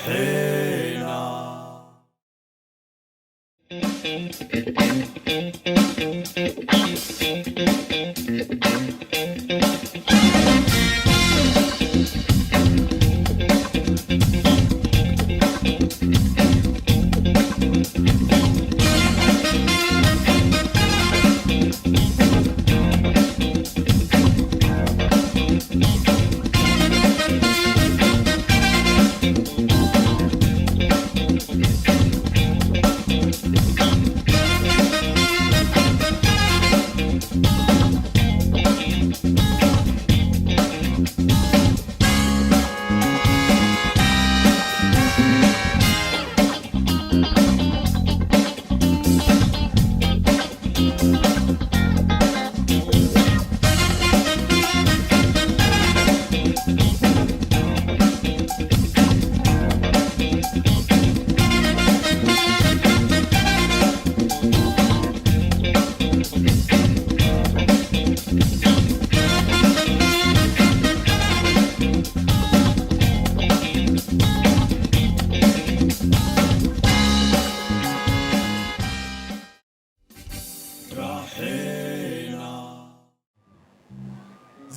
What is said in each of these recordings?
ሄና።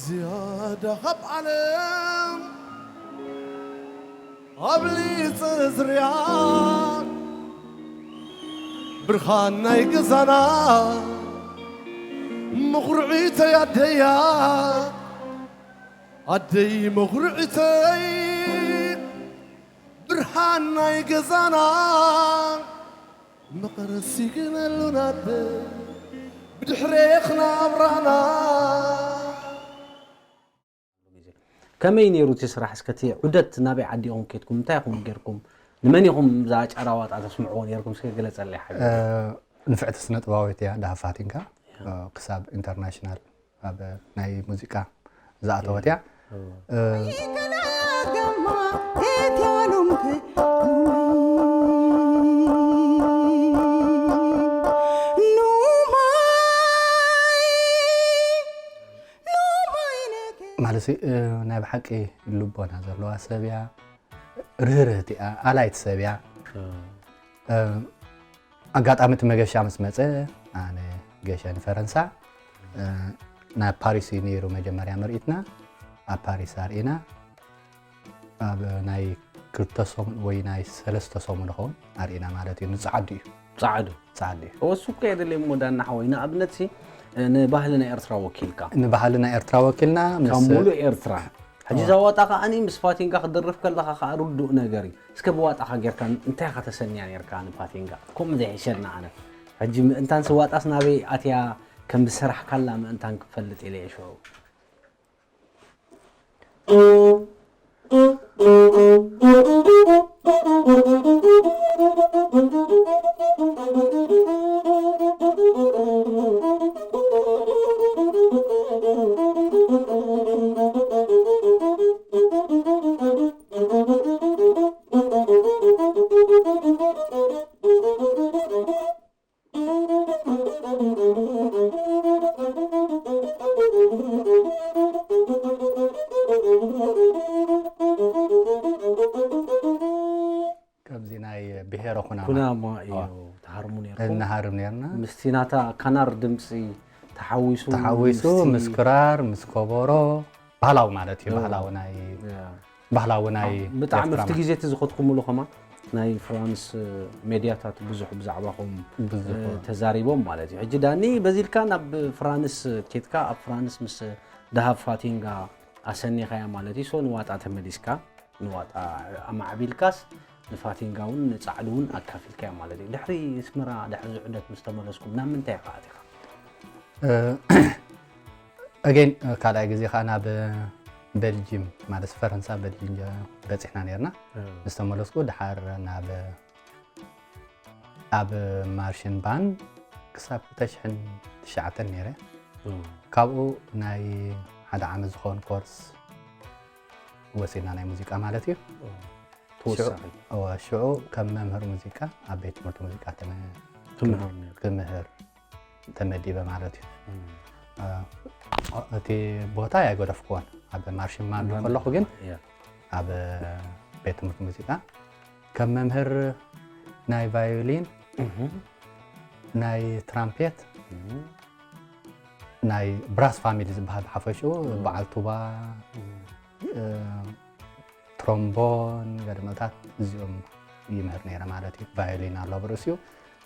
ዝያዳ ካብ ዓለም ኣብሊፀ ዝርያ ብርሃን ናይ ገዛና መኹርዒተይ ኣደያ ኣደይ መኹርዒተይ ብርሃን ናይ ገዛና መቐር ሲግነሉና ብድሕሬኽ ናብራና። ከመይ ነይሩ እቲ ስራሕ? እስከ እቲ ዑደት ናበይ ዓዲ ኢኹም ከድኩም? እንታይ ኢኹም ጌርኩም? ንመን ኢኹም እዛ ጨራ ዋጣ ተስምዕዎ ነይርኩም? እስከ ግለጸለይ ሓቢቢ። ንፍዕቲ ስነ ጥበባዊት እያ ዳሃፋቲንካ ክሳብ ኢንተርናሽናል ኣብ ናይ ሙዚቃ ዝኣተወት እያ። ማለት ናይ ብሓቂ ልቦና ዘለዋ ሰብ እያ። ርህርህቲ እያ፣ ኣላይት ሰብ እያ። ኣጋጣሚ እቲ መገሻ ምስ መፀ ኣነ ገሸ ንፈረንሳ ናብ ፓሪስ እዩ ነይሩ መጀመርያ ምርኢትና። ኣብ ፓሪስ ኣርኢና ኣብ ናይ ክልተ ሰሙን ወይ ናይ ሰለስተ ሰሙን ይኸውን ኣርኢና ማለት እዩ። ንፀዓዱ እዩ ጸዓዱ ጸዓዱ እዩ። እሱ እኮ የድልየ እሞ ዳና ሓወይ ንኣብነት ሲ ንባህሊ ናይ ኤርትራ ወኪልካ ንባህሊ ናይ ኤርትራ ወኪልና ካብ ምስ ሙሉእ ኤርትራ ሕጂ እዛ ዋጣ ከዓኒ ምስ ፋቲንካ ክድርፍ ከለኻ ከዓ ርዱእ ነገር እዩ። እስከ ብዋጣኻ ጌርካ እንታይ ኢኻ ተሰንያ ኔርካ ንፋቲንጋ? ከምኡ ዘይሕሸና ኣነ። ሕጂ ምእንታን ስዋጣስ ናበይ ኣትያ ከም ዝሰራሕካላ ምእንታን ክፈልጥ ኢለ እየ ሽዑ። ከምዚ ናይ ብሄረ ኩናማ ኩናማ እዩ ተሃርሙ ነይርኩም። እንሃርም ነርና። ምስቲ ናታ ካናር ድምፂ ተሓዊሱ ተሓዊሱ ምስቲ ምስ ክራር ምስ ከበሮ ባህላዊ ማለት እዩ። ኦ። ባህላዊ ናይ ያ። ባህላዊ ናይ ብጣዕሚ ኤርትራ ኣብቲ ማለት። ግዜ እቲ ዝኸድኩምሉ ከማን ናይ ፍራንስ ሜድያታት ብዙሕ ብዛዕባኹም ብዙሕ። እ፣ ተዛሪቦም ማለት እዩ። ሕጂ ዳኒ በዚ ኢልካ ናብ ፍራንስ ኬድካ ኣብ ፍራንስ ምስ ደሃብ ፋቲንጋ ኣሰኒኻያ ማለት እዩ። ሶ ንዋጣ ተመሊስካ ንዋጣ ኣማዕቢልካስ ንፋቲንጋ እውን ንጻዕዱ እውን ኣካፊልካዮ ማለት እዩ። ድሕሪ ኣስመራ ድሕሪ እዚ ዑደት ምስ ተመለስኩም ናብ ምንታይ ኢኻ ኣቲኻ? ኣገን ካልኣይ ግዜ ከዓ ናብ ቤልጅም ማለት ፈረንሳ ቤልጅም በፂሕና ነርና። ምስ ተመለስኩ ድሓር ናብ ኣብ ማርሽን ባንድ ክሳብ ክልተ ሽሕን ትሽዓተን ነይረ። ካብኡ ናይ ሓደ ዓመት ዝኸውን ኮርስ ወሲድና ናይ ሙዚቃ ማለት እዩ። ተወሳኺ እወ፣ ሽዑ ከም መምህር ሙዚቃ ኣብ ቤት ትምህርቲ ሙዚቃ ተመ- ትምህር ነይሩ። ክምህር ተመዲበ ማለት እዩ። እ፣ እቲ ቦታ ኣይገደፍክዎን ኣብ ማርሽን ባንድ ከለኹ ግን ያ። ኣብ ቤት ትምህርቲ ሙዚቃ ከም መምህር ናይ ቫዮሊን፣ ናይ ትራምፔት፣ ናይ ብራስ ፋሚሊ ዝበሃል ብሓፈሽኡ፣ በዓል ቱባ፣ እ፣ ትሮምቦን፣ ገደመታት እዚኦም ይምህር ነይረ ማለት እዩ። ቫዮሊን ኣሎ ብርእሲኡ፣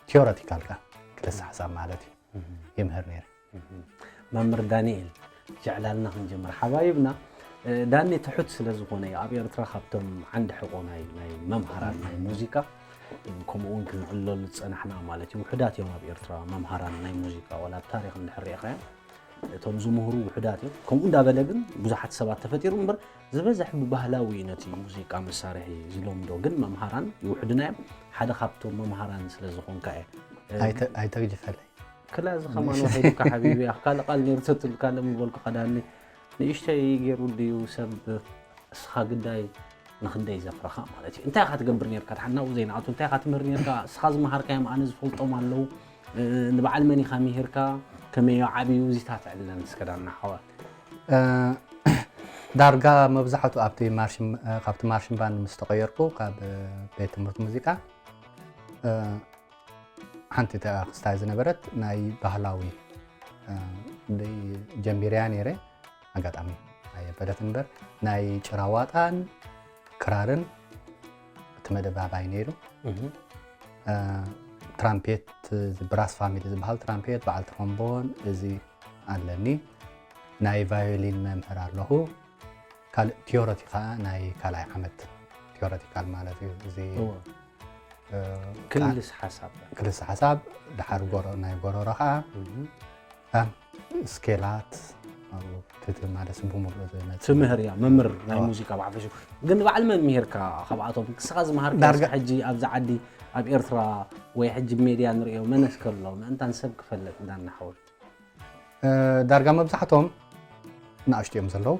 ቲዮረቲካል ከ ክልሰ ሓሳብ ማለት እዩ ይምህር ነይረ። መምህር ዳንኤል፣ ጀዕላልና ክንጀምር ሓባይብና። እ፣ ዳኒ ትሑት ስለ ዝኾነ እዩ ኣብ ኤርትራ ካብቶም ዓንዲ ሕቆ ናይ ናይ መምሃራን ናይ ሙዚቃ፣ እ፣ ከምኡ እውን ክንዕለሉ ዝጸናሕና ማለት እዩ። ውሑዳት እዮም ኣብ ኤርትራ መምሃራን ናይ ሙዚቃ፣ ዋላ ኣብ ታሪኽ እንድሕር ርኢኻዮ እቶም ዝምህሩ ውሑዳት እዮም። ከምኡ እንዳበለ ግን ብዙሓት ሰባት ተፈጢሩ እምበር ዝበዝሕ ብባህላዊ እዩ ነቲ ሙዚቃ መሳርሒ ዝለምዶ። ግን መምሃራን ይውሕዱና እዮም። ሓደ ካብቶም መምሃራን ስለ ዝኾንካ እየ። እ፣ ኣይተ- ኣይተግጅፈለይ። ክላ እዚ ከማን ወሒዱካ ሓቢቢ፣ ኣብ ካልእ ቃል ነይሩ ተትልካ ለምበልኩ ከዳኒ ንእሽተይ ገይሩ ድዩ ሰብ እስኻ ግዳይ ንኽንደይ ዘፍረኻ ማለት እዩ። እንታይ ኢኻ ትገብር ነርካ? ድሓን ናብኡ ዘይንኣቱ እንታይ ኢኻ ትምህር ነርካ? እስኻ ዝመሃርካዮም ኣነ ዝፈልጦም ኣለዉ። እ፣ ንበዓል መን ኢኻ ምሂርካ? ከመይ እዩ ዓብዩ? እዚታት ዕለን እስከ ዳና ሓዋ። እ፣ ዳርጋ መብዛሕቱ ኣብቲ ማርሽን እ፣ ካብቲ ማርሽን ባንድ ምስ ተቐየርኩ ካብ እ፣ ቤት ትምህርቲ ሙዚቃ እ፣ ሓንቲ እታ ክስታይ ዝነበረት ናይ ባህላዊ እ፣ ደይ ጀሚርያ ነይረ። ኣጋጣሚ ኣየበለት እምበር ናይ ጭራዋጣን ክራርን እቲ መደብ ኣባይ ነይሩ። እ፣ ትራምፔት፣ እዚ ብራስ ፋሚሊ ዝበሃል ትራምፔት፣ በዓል ትሮምቦን እዚ ኣለኒ። ናይ ቫዮሊን መምህር ኣለኹ። ካልእ ቲዮረቲ ከዓ ናይ ካልኣይ ዓመት ቲዮረቲካል ማለት እዩ። እዚ እወ። እ፣ ክልስ ሓሳብ ክልስ ሓሳብ ድሓር ጎሮ ናይ ጎሮሮ ከዓ እ፣ ስኬላት ኣብኡ ትት ማለት ብሙሉእ ዝመፅእ ትምህር እያ መምህር ናይ እወ። ሙዚቃ ብሓፈሹ። ግን በዓል መን ምሂርካ? ካብኣቶም ንስኻ ዝመሃርካ ዳርጋ- እስኪ ሕጂ ኣብዚ ዓዲ ኣብ ኤርትራ ወይ ሕጂ ሜድያ ንሪኦ መነስ ከሎ ምእንታን ሰብ ክፈልጥ እንዳናሓወል እ፣ ዳርጋ መብዛሕቶም ንኣሽቱ እዮም ዘለዉ።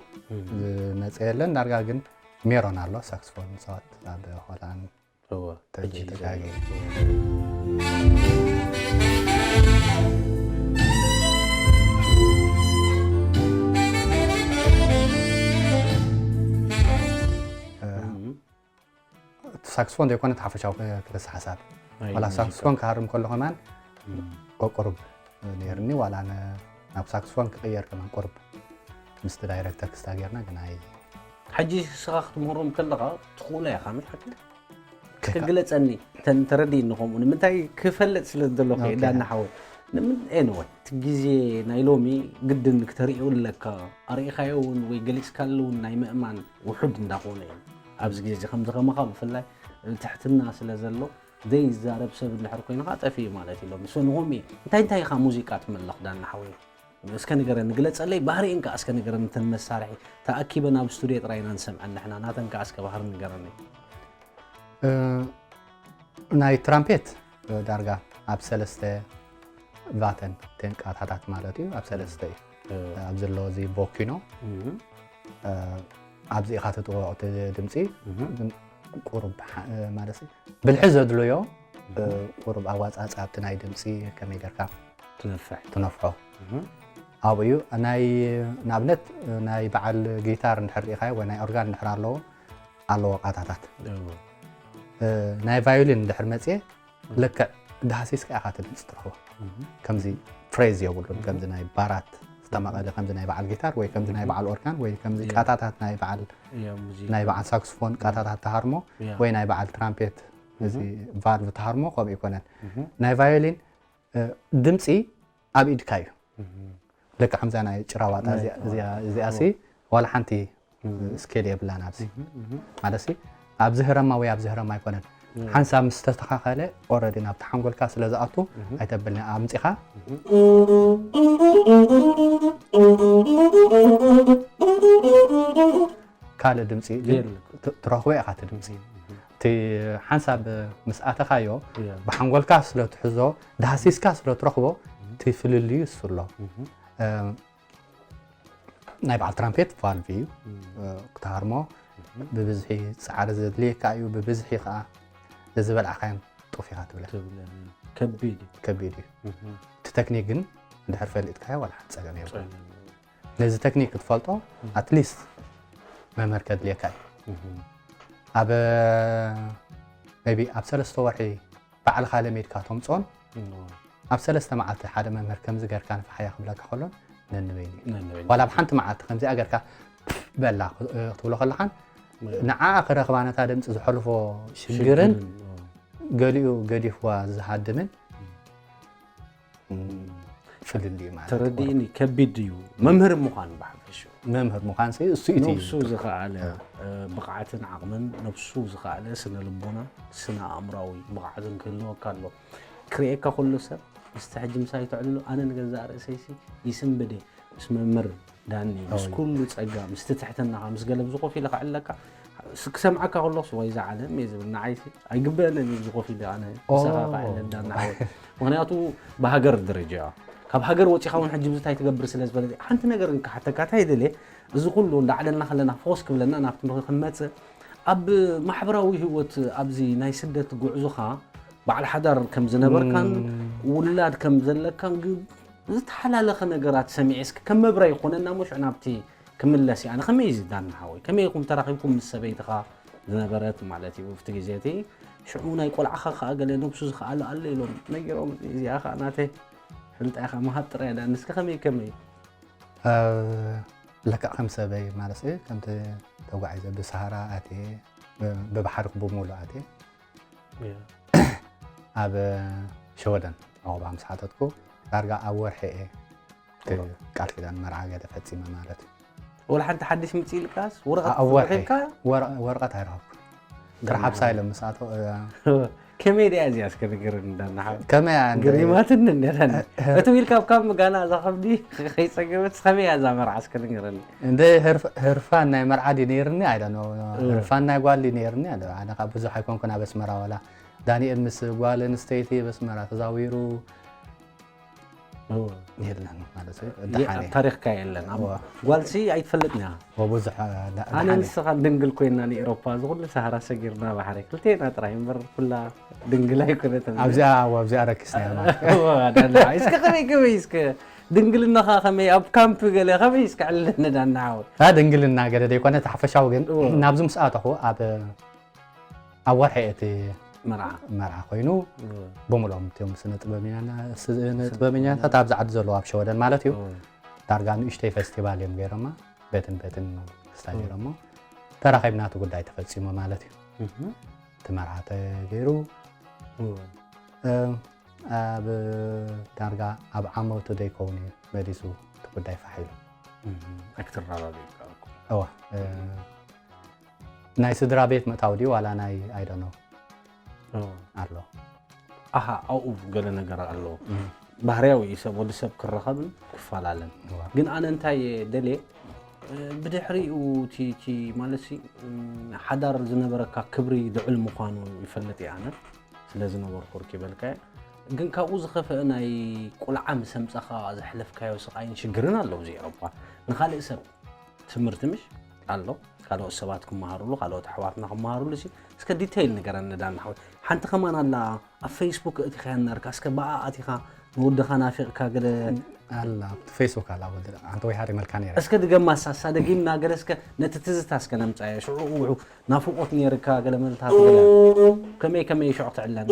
ዝመፀ የለን። ዳርጋ ግን ሜሮን ኣሎ ሳክስፎን ፃወት ኣብ ሆላንድ እወ፣ ተ- ሕጂ ተጋጊ። እ፣ እቲ ሳክስፎን ዘይኮነ እቲ ሓፈሻዊ ክልስ ሓሳብ ናይ ዋላ ሙዚቃ። ሳክስፎን ክሃርም ከለኹ ከማን ቁሩብ ነይርኒ ዋላ ነ- ናብ ሳክስፎን ክቕየር ከማን ቁሩብ ምስቲ ዳይረክተር ክስታ ጌርና ግን ኣይ ሕጂ ስኻ ክትምህሮም ከለኻ ትኽእሎ ኢኻ ምሽ ሓቂ ክግለፀኒ ተን ተረዲእኒ ከምኡ ንምንታይ ክፈልጥ ስለ ዘለኹ ኦኬ። ዳና ሓወ ንምን ኤንወ እቲ ግዜ ናይ ሎሚ ግድን ክተርእዩ ኣለካ ኣርእኻዮ እውን ወይ ገሊፅካሉ እውን ናይ ምእማን ውሑድ እንዳኾነ እዩ ኣብዚ ግዜ እዚ ከምዚ ከማኻ ብፍላይ ትሕትና ስለ ዘሎ ዘይዛረብ ሰብ እንድሕር ኮይኑ ከዓ ጠፊኡ ማለት እዩ ሎሚ ሶ ንኾም እዩ እንታይ እንታይ ኢኻ ሙዚቃ ትመለኽ ዳና ሓወ እስከ ንገረኒ ግለፀለይ ባህሪእን ከዓ እስከ ንገረኒ እተን መሳርሒ ተኣኪበን ኣብ ስቱድዮ ጥራይ ኢና ንሰምዐን ንሕና ናተን ከዓ እስከ ባህሪ ንገረኒ እ፣ ናይ ትራምፔት እ፣ ዳርጋ ኣብ ሰለስተ ቫተን ተንቃታታት ማለት እዩ ኣብ ሰለስተ እዩ ኣብ ዘሎ እዚ ቦኪኖ እ፣ ኣብዚ ኢኻ ተጥወቕ እቲ ድምፂ ቁሩብ ሓ- እ፣ ማለት ብልሒ ዘድልዮ እ፣ ቁሩብ ኣዋፃፃ ኣብቲ ናይ ድምፂ ከመይ ጌርካ ትነፍሕ ትነፍሖ ኣብኡ እዩ ናይ ንኣብነት ናይ በዓል ጊታር እንድሕር ርኢኻዮ ወይ ናይ ኦርጋን እንድሕር ኣለዎ ኣለዎ ቃታታት እ፣ ናይ ቫዮሊን እንድሕር መፅየ ልክዕ ዳህሲስካ ኢኻ እቲ ድምፂ ትረኽቦ ከምዚ ፍሬዝ የብሉን ከምዚ ናይ ባራት ዝተመቐለ ከምዚ ናይ በዓል ጊታር ወይ ከምዚ ናይ በዓል ኦርጋን ወይ ከምዚ ቃታታት ናይ በዓል ናይ በዓል ሳክስፎን ቃታታት ተሃርሞ ወይ ናይ በዓል ትራምፔት እዚ ቫልቭ ተሃርሞ ከምኡ ይኮነን ናይ ቫዮሊን እ፣ ድምፂ ኣብ ኢድካ እዩ ልክዕ ከምዛ ናይ ጭራዋጣ እዚኣ- እዚኣ- እዚኣ ሲ ዋላ ሓንቲ ስኬል የብላን ኣብዚ ማለት ሲ ኣብዚ ህረማ ወይ ኣብዚ ህረማ ኣይኮነን ሓንሳብ ምስ ተስተኻኸለ ኦረዲ ናብቲ ሓንጎልካ ስለ ዝኣቱ ኣይተብልና ኣምፂኻ ካልእ ድምፂ ግን የለን። ት- ትረኽቦ ኢኻ እቲ ድምፂ እቲ ሓንሳብ ምስ ኣተኻዮ እያ። ብሓንጎልካ ስለ ትሕዞ ዳህሲስካ ስለ ትረኽቦ እቲ ፍልልዩ እሱ ኣሎ እ፣ ናይ በዓል ትራምፔት ቫልቭ እዩ እ፣ ክትሃርሞ ብብዝሒ ፃዕሪ ዘድልየካ እዩ ብብዝሒ ከዓ ነዝበልዓኻዮም ጡፍ ኢኻ ትብለ ትብለ ከቢድ እዩ። ከቢድ እዩ እቲ ተክኒክ ግን እንድሕር ፈሊጥካዮ ዋላ ሓንቲ ፀገም የብሉ ነዚ ተክኒክ ክትፈልጦ ኣትሊስት መምህር ከድልየካ እዩ ኣብ maybe ኣብ ሰለስተ ወርሒ ባዕልኻ ለሚድካ ተምፅኦን ኣብ ሰለስተ መዓልቲ ሓደ መምህር ከምዚ ጌርካ ንፋሕያ ክብለካ ከሎን ነንበይኑ እዩ። ነንበይኑ። ዋላ ኣብ ሓንቲ መዓልቲ ከምዚኣ ጌርካ በላ ክትብሎ ከለኻን ንዓ ክረኽባ ነታ ድምፂ ዝሐልፎ ሽግርን ገሊኡ ገዲፍዋ ዝሃድምን ፍልልዩ ማለት እዩ። ተረዲእኒ። ከቢድ እዩ መምህር ምዃን ብሓፈሽኡ። መምህር ምዃን ሲ እሱ እዩ እቲ ነብሱ ዝኸኣለ እ፣ ብቕዓትን ዓቕምን ነብሱ ዝኸኣለ ስነ ልቦና ስነ ኣእምራዊ ብቕዓትን ክህልወካ ኣሎ። ክርእየካ ከሎ ሰብ ምስቲ ሕጂ ምሳይ ተዕልሎ ኣነ ንገዛእ ርእሰይሲ ይስንብድ እየ ምስ መምህር ዳኒ ምስ ኩሉ ጸጋ ምስቲ ትሕትናኻ ምስ ገለ ብዝኾፍ ኢለ ከዕለካ ስ- ክሰምዓካ ከሎስ ወይ ዝዓለም እየ ዝብል ንዓይሲ ኣይግበአንን እዩ ዝኾፍ ኢለ ኣነ ምሳኻ ከዕለ ዳኒ ሓወይ። ምክንያቱ ብሃገር ደረጃ ካብ ሃገር ወፂኻ እውን ሕጂ ብዝታይ ትገብር ስለ ዝበለ ሓንቲ ነገር እንክሓተካ እንታይ ደልየ እዚ ኩሉ እንዳዕለልና ከለና ፎስ ክብለና ናብቲ ምኽ- ክንመፅእ ኣብ ማሕበራዊ ህይወት ኣብዚ ናይ ስደት ጉዕዞኻ በዓል ሓዳር ከም ዝነበርካን ውላድ ከም ዘለካን ግ- ዝተሓላለኸ ነገራት ሰሚዐ እስኪ ከም መብራይ ይኾነና እሞ ሽዑ ናብቲ ክምለስ እየ ኣነ ከመይ እዩ ዝዳና ሓወይ ከመይ ኢኹም ተራኺብኩም ምስ ሰበይትኻ ዝነበረት ማለት እዩ ኣብቲ ግዜ እቲ ሽዑ ናይ ቆልዓኻ ከዓ ገለ ነብሱ ዝኸኣለ ኣሎ ኢሎም ነጊሮም እዚኣ ከዓ ናተይ ፍልጣ ኢኻ ምሃብ ጥራይ ዳ ንስከ ከመይ ከመይ ለክዕ ከም ሰበይ ማለት እዩ ከምቲ ተጓዒዘ ብሰሃራ ኣትየ ብባሕሪ ብሙሉ ኣትየ ኣብ ሸወደን ዕቑባ ምስ ሓተትኩ ዳርጋ ኣብ ወርሒ እየ ቃል ኪዳን መርዓ ገለ ፈፂመ ማለት እዩ ወላ ሓንቲ ሓድሽ ምፅ ኢልካስ ወረቐት ኣብ ወርሒ ረኺብካ ወረ- ወረቐት ኣይረኸብኩ ክርሓብ ሳይለ ምስኣቶ ከመይ ድያ እዚኣ እስከ ንገረኒ እንዳናሓ ከመይ እያ እንደ- ግሪማትን እንዴታን እቲ ዊልካ ካብ ጋና እዛ ከብዲ ከይፀገበት ከመይ እያ እዛ መርዓ እስከ ንገረኒ እንደ ህርፍ- ህርፋን ናይ መርዓ ድዩ ነይርኒ ኣይ ዶንት ኖ ህርፋን ናይ ጓል ድዩ ነይርኒ ኣይ ዶንት ኖ ኣነ ካብ ብዙሕ ኣይኮንኩን ኣብ ኣስመራ ወላ ዳንኤል ምስ ጓል ኣንስተይቲ ኣብ ኣስመራ ተዛዊሩ የለን ማለት እዩ ኣብ ደሓን እየ ታሪኽካ የለን ኣብ እዋ። ጓልሲ ኣይትፈልጥን እያ ወብዙሕ ኣነ ንስኻ ድንግል ኮይና ንኤሮፓ እዚ ኩሉ ሰሃራ ሰጊርና ባሕሪ ክልቴና ጥራይ እምበር ኩላ ድንግል ኣይኮነትን ኣብዚኣ ኣብዚኣ ረኪስና ማለት እስከ ከመይ ከመይ እስከ ድንግልናኻ ከመይ ኣብ ካምፕ ገለ ከመይ እስከ ዕልለኒ ዳናዓወ ታ ድንግልና ገለ ዘይኮነ እቲ ሓፈሻዊ ግን እዎ። ናብዚ ምስ ኣተኹ ኣብ ኣብ ወርሒ እቲ መርዓ መርዓ ኮይኑ ብምልኦም እትዮም ስነ ጥበበኛና- ስነ ጥበበኛታት ኣብዚ ዓዲ ዘለዉ ኣብ ሸወደን ማለት እዩ ዳርጋ ንእሽተይ ፌስቲቫል እዮም ገይሮማ ቤትን ቤትን ክስታ ገይሮሞ ተራኺብና እቲ ጉዳይ ተፈፂሙ ማለት እዩ እቲ መርዓ ተገይሩ እ፣ ኣብ ዳርጋ ኣብ ዓመቱ ዘይከውን እዩ መሊሱ እቲ ጉዳይ ፋሕ ኢሉ ኣይክትረዳዳእ ይከኣልኩ እዋ እ፣ ናይ ስድራ ቤት ምእታው ድዩ ዋላ ናይ ኣይደኖ ኣሎ ኣሃ ኣብኡ ገለ ነገር ኣሎ ባህርያዊ እዩ ሰብ ወዲ ሰብ ክረኸብን ክፈላለን እዋ። ግን ኣነ እንታይ እየ ደልየ እ፣ ብድሕሪኡ እቲ እቲ ማለት ሲ እም፣ ሓዳር ዝነበረካ ክብሪ ልዑል ምዃኑ ይፈልጥ እየ ኣነ ስለ ዝነበርኩ ርኪበልካ እየ ግን ካብኡ ዝኸፍአ ናይ ቁልዓ ምስ ኣምፀኻ ዘሕለፍካዮ ስቃይን ሽግርን ኣሎ እዚ ኤሮፓ ንካልእ ሰብ ትምህርቲ ምሽ ኣሎ ካልኦት ሰባት ክመሃሩሉ ካልኦት ኣሕዋትና ክመሃሩሉ ሲ እስከ ዲቴይል ንገረኒ ዳና ሓወይ ሓንቲ ከማን ኣላ ኣብ ፌስቡክ እቲኻ ነርካ እስከ ብኣ ኣቲኻ ንወድኻ ናፊቕካ ገለ ኣላ ኣብቲ ፌስቡክ ኣላ ወዲ ኣንተ ወይ ሃሪ መልካ ነይረ እስከ ድገማ ሳሳ ደጊምና ገለ እስከ ነቲ ትዝታ እስከ ነምፃዮ ሽዑ ውዑ ናፍቆት ነይርካ ገለ መልታት ገለ ከመይ ከመይ ሽዑ ትዕለና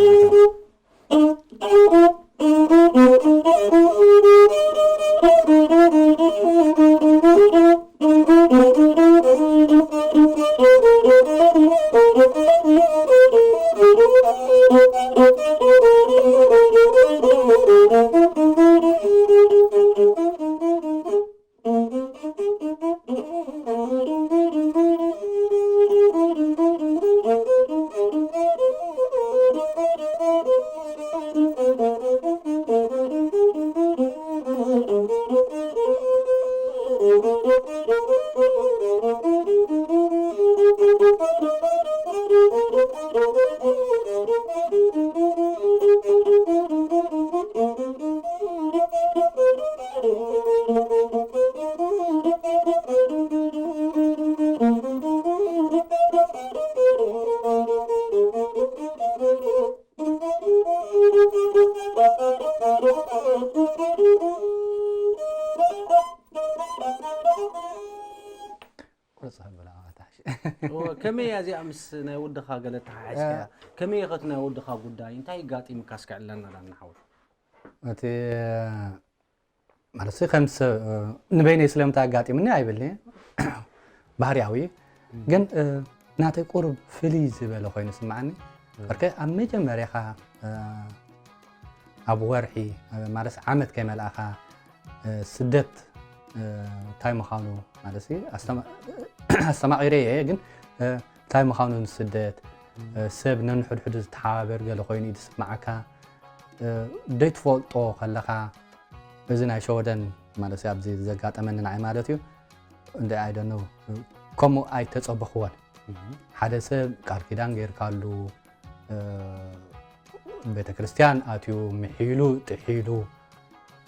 ቁርጽ ከብላ ታሽ እወ፣ ከመይ እያ እዚኣ ምስ ናይ ወድኻ ገለ ተሓሒዝካያ? ከመይ ኢኸ እቲ ናይ ወድኻ ጉዳይ? እንታይ ኣጋጢሙካ እስከ ዕለና ዳና ሓወይ? እቲ ማለት ከምስ ንበይነይ ስለምንታይ ኣጋጢምኒ ኣይብልኒ። ባህርያዊ ግን ናተይ ቁሩብ ፍልይ ዝበለ ኮይኑ ስምዓኒ። በርከ ኣብ መጀመርያኻ ኣብ ወርሒ ማለት ዓመት ከይመልኣኻ ስደት እንታይ ምዃኑ ማለት ኣስተማቒረ እየ። ግን እንታይ ምዃኑ ንስደት ሰብ ነንሕድሕዱ ዝተሓባበር ገለ ኮይኑ እዩ ዝስምዓካ። ዘይትፈልጦ ከለኻ እዚ ናይ ሸወደን ማለት ኣብዚ ዘጋጠመኒ ንዓይ ማለት እዩ። እንደ ኣይደነው ከምኡ ኣይተጸበኽዎን። ሓደ ሰብ ቃል ኪዳን ጌርካሉ ቤተ ክርስቲያን ኣትዩ ምሒሉ ጥሒሉ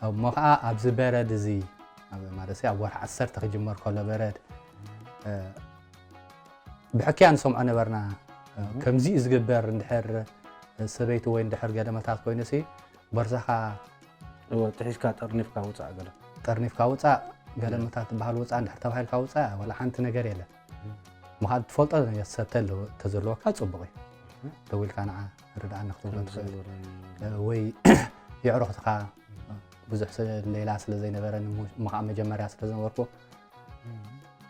እሞ ከዓ ኣብዚ በረድ እዚ ማለት ኣብ ወርሒ ዓሰርተ ክጅመር ከሎ በረድ ብሕክያ ንሰምዖ ነበርና። ከምዚ እዩ ዝግበር እንድሕር ሰበይቲ ወይ እንድሕር ገደመታት ኮይኑሲ ቦርሳኻ እወ ጥሒስካ ጠርኒፍካ ውፃእ ገለ ጠርኒፍካ ውፃእ ገደመታት ዝበሃል ውፃእ እንድሕር ተባሂልካ ውፃእ ዋላ ሓንቲ ነገር የለን። ምኻድ ትፈልጦ ሰብ ተዘለወካ ፅቡቕ እዩ። ደዊልካ ንዓ ርድኣኒ ክትብሎ ትኽእል ወይ የዕሩኽትኻ ብዙሕ ሌላ ስለ ዘይነበረ ምኻ መጀመርያ ስለ ዝነበርኩ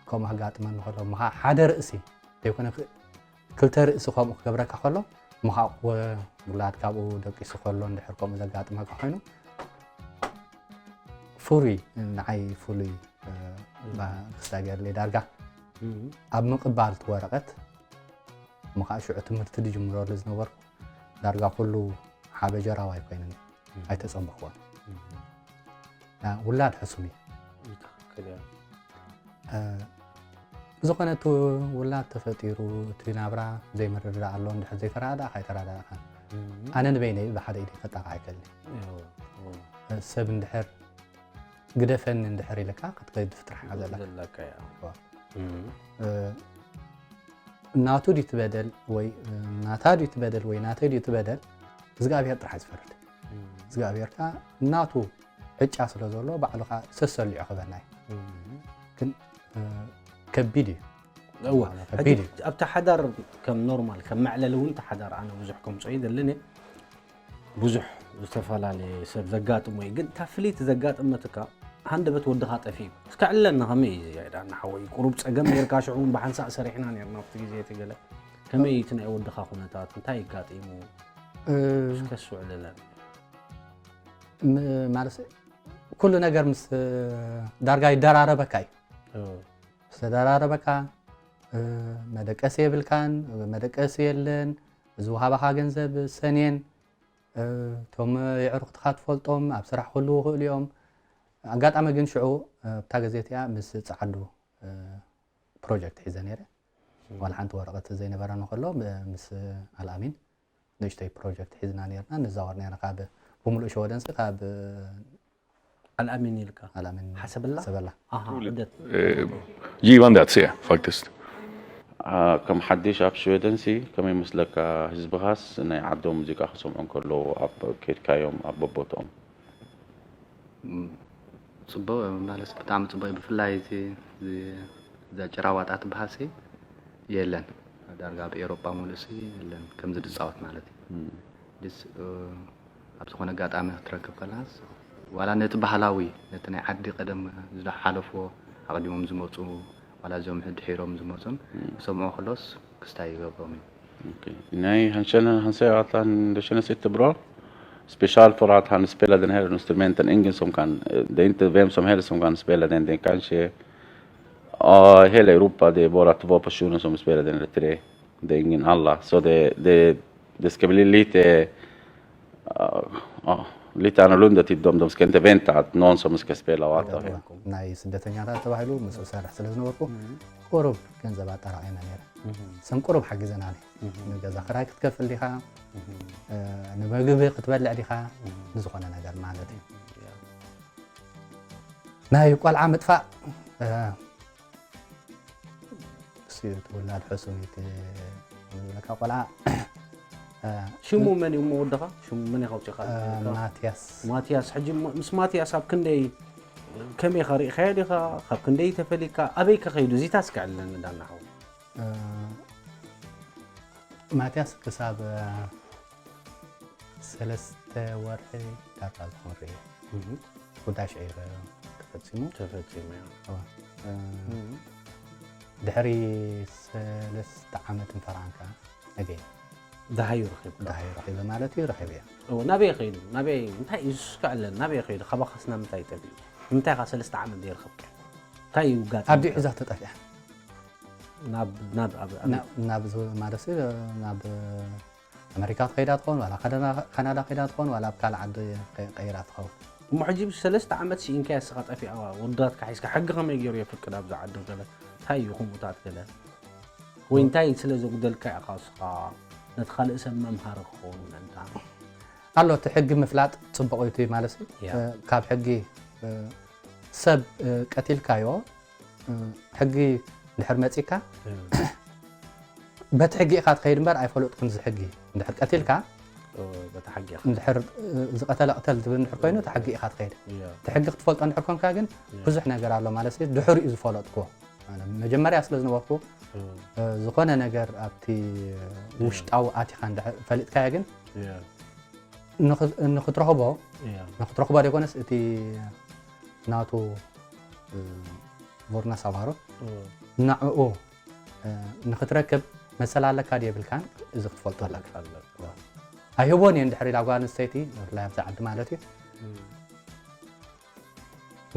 ከምኡ ከጋጥመኒ ከሎ ምኻ ሓደ ርእሲ ዘይኮነ ክልተ ርእሲ ከምኡ ክገብረካ ከሎ ምኻ ውላድ ካብኡ ደቂሱ ከሎ እንድሕር ከምኡ ዘጋጥመካ ኮይኑ ፍሩይ ንዓይ ፍሉይ ክስታ ገይርለይ ዳርጋ ኣብ ምቕባል እቲ ወረቐት ምኻ ሽዑ ትምህርቲ ዝጅምረሉ ዝነበርኩ ዳርጋ ኩሉ ሓበጀራዋይ ኮይነን ኣይተጸበኽዎን። ውላድ ሕሱም እዩ። ዝኾነ እቲ ውላድ ተፈጢሩ እቲ ናብራ ዘይምርድዳእ ኣሎ እንድሕር ዘይተረዳእካ ኣይተረዳእካን። ኣነ ንበይነይ ብሓደ ኢደይ ከጣቕዓ ኣይክእልን። ሰብ እንድሕር ግደፈኒ እንድሕር ኢልካ ክትከይድ ፍጥራሕ ዘለካ። ናቱ ድዩ ትበደል ወይ ናታ ድዩ ትበደል ወይ ናተይ ድዩ ትበደል እግዚኣብሔር ጥራሕ ዝፈርድ እግዚኣብሔር ከ ናቱ ዕጫ ስለ ዘሎ ባዕሉ ከ ሰሰሊዑ ክበና እዩ ግን ከቢድ እዩ እዋ ከቢድ እዩ ኣብቲ ሓዳር ከም ኖርማል ከም መዕለሊ እውን እቲ ሓዳር ኣነ ብዙሕ ከምፅኦ ይደልን እየ ብዙሕ ዝተፈላለየ ሰብ ዘጋጥሞ እዩ ግን እታ ፍልይቲ ዘጋጥመትካ ሃንደበት ወድኻ ጠፊኡ እስከ ዕለና ከመይ እዩ ዳና ሓወይ ቁሩብ ፀገም ጌርካ ሽዑ እውን ብሓንሳእ ሰሪሕና ኔርና ኣብቲ ግዜ እቲ ገለ ከመይ እዩ እቲ ናይ ወድኻ ኩነታት እንታይ ይጋጢሙ እስከ ስውዕልለን ማለት ኩሉ ነገር ምስ ዳርጋ ይደራረበካ እዩ ዝተደራረበካ መደቀሲ የብልካን መደቀሲ የለን ዝወሃባኻ ገንዘብ ሰኔን እቶም የዕሩኽትኻ ትፈልጦም ኣብ ስራሕ ክህልዉ ይኽእሉ እዮም ኣጋጣሚ ግን ሽዑ ኣብታ ግዜ እቲኣ ምስ ፀዓዱ ፕሮጀክት ሒዘ ነይረ ዋላ ሓንቲ ወረቐት ዘይነበረኒ ከሎ ምስ ኣልኣሚን ንእሽተይ ፕሮጀክት ሒዝና ነርና ንዛወር ነርና ካብ ብምሉእ ሸወደንሲ ካብ ኣልኣሚን ኢልካ ኣልኣሚን ሓሰብላ ሰበላ ኣሃ ዕደት Given that, yeah, faktiskt. ከም ሓድሽ ኣብ ሽወደን ሲ ከመይ መስለካ ህዝብኻስ ናይ ዓዶም ሙዚቃ ክሰምዑ እንከለዉ ኣብ ከድካዮም ኣብ በቦትኦም ፅቡቅ ማለት ብጣዕሚ ፅቡቅ ብፍላይ እዚ ዘጭራዋጣ ትበሃል ሲ የለን ዳርጋ ኣብ ኤሮጳ ሙሉእ ሲ የለን ከምዚ ዝፃወት ማለት እዩ ድስ ኣብ ዝኾነ ኣጋጣሚ ክትረክብ ከለስ ዋላ ነቲ ባህላዊ ነቲ ናይ ዓዲ ቀደም ዝሓለፍዎ ኣቐዲሞም ዝመፁ ዋላ እዚኦም ድሒሮም ዝመፁን ክሰምዑ ከለስ ክስታይ ይገብሮም እዩ ናይ hansen hanse at han det känner sitt bra special för att han spelar den här instrumenten ingen som kan det är inte vem som helst som kan spela den det är kanske uh, hela Europa det är bara två personer som spelar den eller tre det är ingen alla så det, det, det ska bli lite uh, uh, lite annorlunda till dem de ska inte vänta att någon som ska spela och allt det här ናይ ስደተኛታት ተባሂሉ ምስኡ ሰርሕ ስለ ዝነበርኩ ቁሩብ ገንዘብ ኣጠራቒመ ነይረ ሰም ቁሩብ ሓጊዘናኒ ንገዛ ክራይ ክትከፍል ዲኻ ንምግቢ ክትበልዕ ዲኻ ንዝኾነ ነገር ማለት እዩ ናይ ቆልዓ ምጥፋእ እሱ ትውላድ ሕሱም ዝብለካ ቆልዓ ሽሙ መን እዩ እሞ ወድኻ ሽሙ መን ኢኻ ኣውፂኻ ማትያስ ማትያስ ሕጂ ምስ ማትያስ ኣብ ክንደይ ከመይ ኢኻ ርኢኻዮ ዲኻ ካብ ክንደይ ተፈሊካ ኣበይ ከኸይዱ እዚታ እስከ ዕለኒ ዳና ሓው ማትያስ ክሳብ ሰለስተ ወርሒ ዳርጋ ዝኾን ርእየ። ጉዳይ ሽዒር ተፈጺሙ። ተፈጺሙ። ድሕሪ ሰለስተ ዓመት እንፈራንካ ነገ ደሃዩ ረኺብካ። ደሃዩ ረኺበ ማለት እዩ፣ ረኺበያ። እወ፣ ናበይ ከይዱ? ናበይ? እንታይ እዩ ዝስክዐለን? ናበይ ከይዱ? ካባኻስ ናብ ምንታይ ጠፊኡ? ንምንታይ ኢኻ ሰለስተ ዓመት ዘይረኸብካ? እንታይ እዩ ጋጢሙ? ኣዲኡ ሒዛ ተጠፊኣ። ናብ ናብ ኣብ ናብ ናብ ዝ- ማለት ሲ ናብ ኣመሪካ ትኸይዳ ትኸውን ዋላ ካናዳ ካናዳ ከይዳ ትኸውን ዋላ ኣብ ካልእ ዓዲ ቀ- ቀይራ ትኸውን። እሞ ሕጂ ሰለስተ ዓመት ስኢንካያ እስኻ ጠፊኣ ወዳትካ ሒዝካ ሕጊ ከመይ ገይሩ የፍቅድ ኣብዚ ዓዲ ገለ እንታይ እዩ ከምኡታት ገለ ወይ እንታይ ስለ ዘጉደልካ ኢኻ እስኻ ነቲ ካልእ ሰብ መምሃሪ ክኸውን ምእንታ ኣሎ። እቲ ሕጊ ምፍላጥ ጽቡቕ እዩ። እቲ ማለት ያ። እ፣ ካብ ሕጊ እ፣ ሰብ እ፣ ቀቲልካዮ እ፣ ሕጊ ድሕር መጺካ በቲ ሕጊ ኢኻ ትኸይድ እምበር ኣይፈለጥኩን እዚ ሕጊ እንድሕር ቀቲልካ በቲ ሕጊ ኢኻ። እንድሕር እ፣ ዝቐተለ ቅተል ዝብል እንድሕር ኮይኑ እቲ ሕጊ ኢኻ ትኸይድ። ያ። እቲ ሕጊ ክትፈልጦ እንድሕር ኮንካ ግን ያ። ብዙሕ ነገር ኣሎ ማለት እዩ። ድሕሪኡ ዝፈለጥኩዎ ማለት መጀመርያ ስለ ዝነበርኩ እ፣ እ፣ ዝኾነ ነገር ኣብቲ ውሽጣዊ ኣቲኻ እንድሕር ፈሊጥካዮ ግን ያ። ንኽ- ንኽትረኽቦ ያ። ንኽትረኽቦ ደይኮነስ እቲ ናቱ እ፣ ቮርና ሳባሮ እ፣ ንዕኡ እ፣ ንኽትረክብ መሰል ኣለካ ድየብልካን እዚ ክትፈልጦ ኣለካ። ኣለካ። ኣይህቦን እየ እንድሕር ኢላ ጓል ኣንስተይቲ ብፍላይ ኣብዚ ዓዲ ማለት እዩ እ።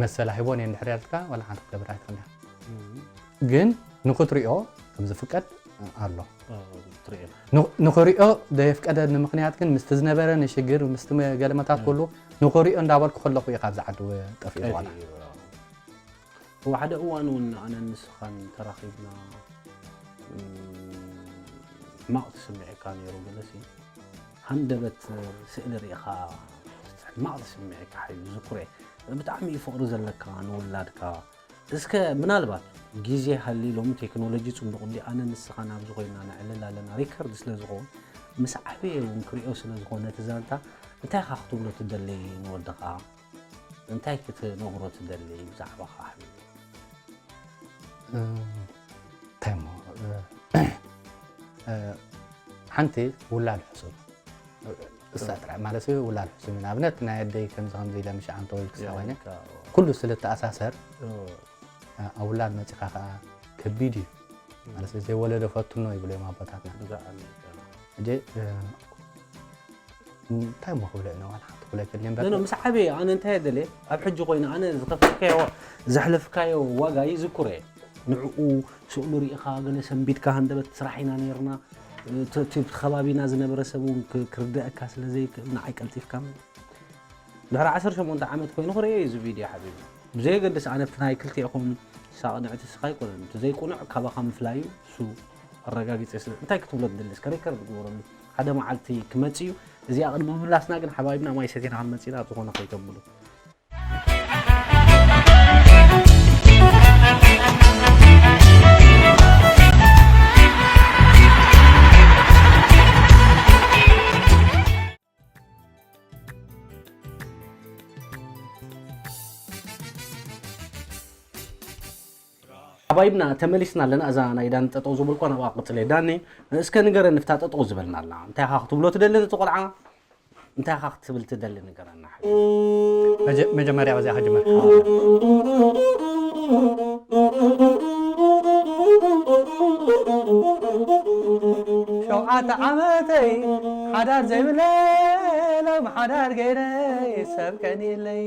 መሰል ኣይህቦን እየ እንድሕር ኢላትካ ዋላ ሓንቲ ክትገብር ኣይትኽእል እያ። እ። ግን ንኽትሪኦ ከም ዝፍቀድ ኣሎ። እ፣ ትሪኦ። ን- ንኽሪኦ ዘየፍቀደኒ ምኽንያት ግን ምስቲ ዝነበረኒ ሽግር ምስቲ ገለመታት እ። ኩሉ ንኽሪኦ እንዳበልኩ ከለኹ እየ ካብዚ ዓዲ ጠፊኡ ዝዋላ። ጠፊኡ፣ እ። ኣብ ሓደ እዋን እውን ኣነን ንስኻን ተራኺብና እም፣ ሕማቕ ተሰሚዑካ ነይሩ ገለሲ ሃንደበት ስእሊ ርኢኻ ሕማቕ ተሰሚዑካ ሓዩ ዝኩሬ ብጣዕሚ እዩ ፍቕሪ ዘለካ ንውላድካ እስከ ምናልባት ግዜ ሃልዩ ሎሚ ቴክኖሎጂ ጽቡቕ እንዲ ኣነ ንስኻ ናብዚ ኮይና ነዕልል ኣለና ሪከርድ ስለ ዝኸውን ምስ ዓበየ እውን ክሪኦ ስለ ዝኾነ እቲ ዛንታ እንታይ ኢኻ ክትብሎ ትደሊ ንወድኻ እንታይ ክትነግሮ ትደሊ ብዛዕባኻ ሓቢቢ እንታይ እሞ ሓንቲ ውላድ ሕሱም እሳ ጥራሕ ማለት እዩ ውላድ ሕሱም እዩ ንኣብነት ናይ ኣደይ ከምዚ ከምዚ ኢለ ምሽ ዓንተ ወይ ክስታ ኮይነ ኩሉ ስለ ተኣሳሰር ኣብ ውላድ መፂኻ ከዓ ከቢድ እዩ ማለት ዘይወለደ ፈትኖ ይብሉ እዮም ኣቦታትና ሕጂ እንታይ እሞ ክብሎ እየ ዋላ ሓንቲ ክብሎ ኣይክእልን እምበር ኖ ምስ ዓበየ ኣነ እንታይ ደለ ኣብ ሕጂ ኮይነ ኣነ ዝኸፈልካዮ ዘሕለፍካዮ ዋጋ ይዝክሮ እየ ንዕኡ ስእሉ ርኢኻ ገለ ሰንቢድካ ሃንደበት ስራሕ ኢና ነይርና እቲ እቲ ከባቢና ዝነበረ ሰብ እውን ክ- ክርድአካ ስለ ዘይክእል ንዓይ ቀልጢፍካ ድሕሪ ዓሰርተ ሸሞንተ ዓመት ኮይኑ ክርእዮ እዩ እዚ ቪድዮ ሓቢቢ ብዘየገድስ ኣነ እቲ ናይ ክልቲኤኹም ሳቕንዕቲ ስኻ ኣይኮነን እቲ ዘይቁኑዕ ካባኻ ምፍላዩ እሱ ኣረጋጊፀ ስለ እንታይ ክትብሎ ትደሊ እስከ ሪከርድ ግበረሉ ሓደ መዓልቲ ክመፅእ እዩ እዚኣ ቅድሚ ምምላስና ግን ሓባይብና ማይ ሰቲና ክንመፅእ ኢና ኣብ ዝኾነ ከይተብሉ ሓባይብና ተመሊስና ኣለና እዛ ናይ ዳኒ ጠጠው ዝበልኳ ናብኣ ክቅፅል እየ ዳኒ እስከ ንገረኒ ፍታ ጠጠው ዝበልና ኣላ እንታይ ኢኻ ክትብሎ ትደሊ ነቲ ቆልዓ እንታይ ኢኻ ክትብል ትደሊ ንገረና ሓቢቢ መጀመርያ በዚኣ ክጅመር ሸውዓተ ዓመተይ ሓዳር ዘይብለይ ሎም ሓዳር ገይረ ሰብ ቀኒለይ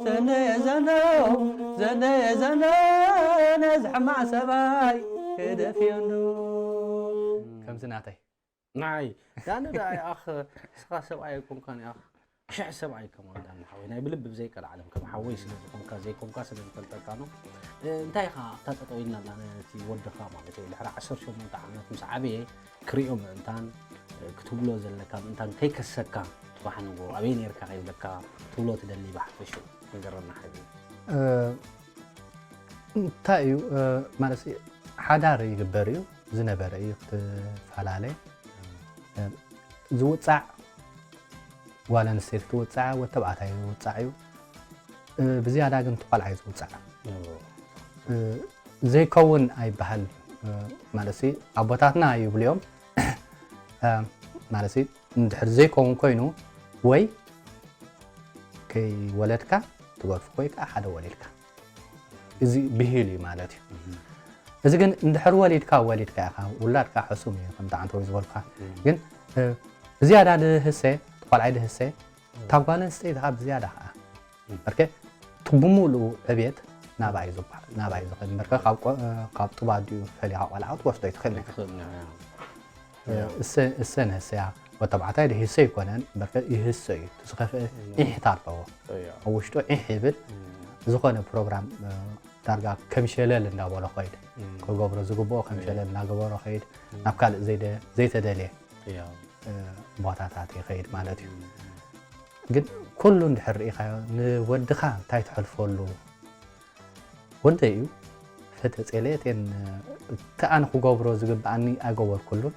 ዘነየ ዘነው ዘነየ ዘነ ነዚ ሕማቕ ሰብኣይ ክደፍዮ እንዶ ከምዚ ናተይ ንዓይ ዳኒ ደኣ ይኣኽ እስኻ ሰብኣይ ኣይኮንካን ይኣኽ ሽሕ ሰብኣይ ከማን ዳኒ ሓወይ ናይ ብልቢ ብዘይቀልዓለም ከም ሓወይ ስለ ዝኾንካ ዘይኮንካ ስለ ዝፈልጠካ ነው እንታይ ኢኻ ኣብታ ጠጠው ኢልና ኣለና ነቲ ወድኻ ማለት እዩ ድሕሪ ዓሰርተ ሸሞንተ ዓመት ምስ ዓበየ ክሪኦ ምእንታን ክትብሎ ዘለካ ምእንታን ከይከሰካ ጽባሕ ንጎ ኣበይ ነርካ ከይብለካ ትብሎ ትደሊ ብሓፈሽኡ ንገረና ሓቢቢ እንታይ እዩ ማለት ሓዳር ይግበር እዩ ዝነበረ እዩ ክትፈላለ ዝውፃዕ ጓል ኣንስተይቲ ትውፃዕ፣ ወዲ ተባዕታይ ይውፃዕ እዩ። እ፣ ብዝያዳ ግን እቲ ቆልዓ እዩ ዝውፃዕ። እ፣ ዘይከውን ኣይበሃል። እ፣ ማለት ሲ ኣቦታትና ይብሉ እዮም። እ፣ ማለት ሲ እንድሕር ዘይከውን ኮይኑ ወይ ከይወለድካ ትገድፎ ወይ ከዓ ሓደ ወሊድካ፣ እዚ ብሂል እዩ ማለት እዩ። እዚ ግን እንድሕር ወሊድካ ወሊድካ ኢኻ፣ ውላድካ ሕሱም እዩ፣ ከምቲ ዓንተወይ ዝበልካ። ግን እ፣ ዝያዳ ድህሰ፣ ቆልዓይ ድህሰ፣ እታ ጓል ኣንስተይቲ ካብ ዝያዳ ከዓ በርከ እቲ ብምሉኡ ዕብየት ናብኣ እዩ ዝበሃል፣ ናብኣ እዩ ዝኸድ። በርከ ካብ ቆ-፣ እ፣ ካብ ጡብ ኣዲኡ ፈሊኻ ቆልዓ ክትወስዶ ኣይትኽእል ኢኻ። እሰ-፣ እሰን ህሰያ ወተባዕታይ ድህሰ ይኮነን፣ በርከ ይህሰ እዩ። እቲ ዝኸፍአ ዒሕታ ኣለዎ። ኣብ ውሽጡ ዒሕ ይብል። ዝኾነ ፕሮግራም፣ እ፣ ዳርጋ ከም ሸለል እንዳበሎ ኸይድ። ክገብሮ ዝግብኦ ከም ሸለል እናገበሮ ኸይድ። ናብ ካልእ ዘይደ-፣ ዘይተደልየ፣ እ፣ ቦታታት ይኸይድ ማለት እዩ። ግን ኩሉ እንድሕር ርኢኻዮ፣ ንወድኻ እንታይ ትሕልፈሉ? ወደይ እዩ፣ ፈተጼለየቴን እቲ ኣነ ክገብሮ ዝግብኣኒ ኣይገበርኩሉን።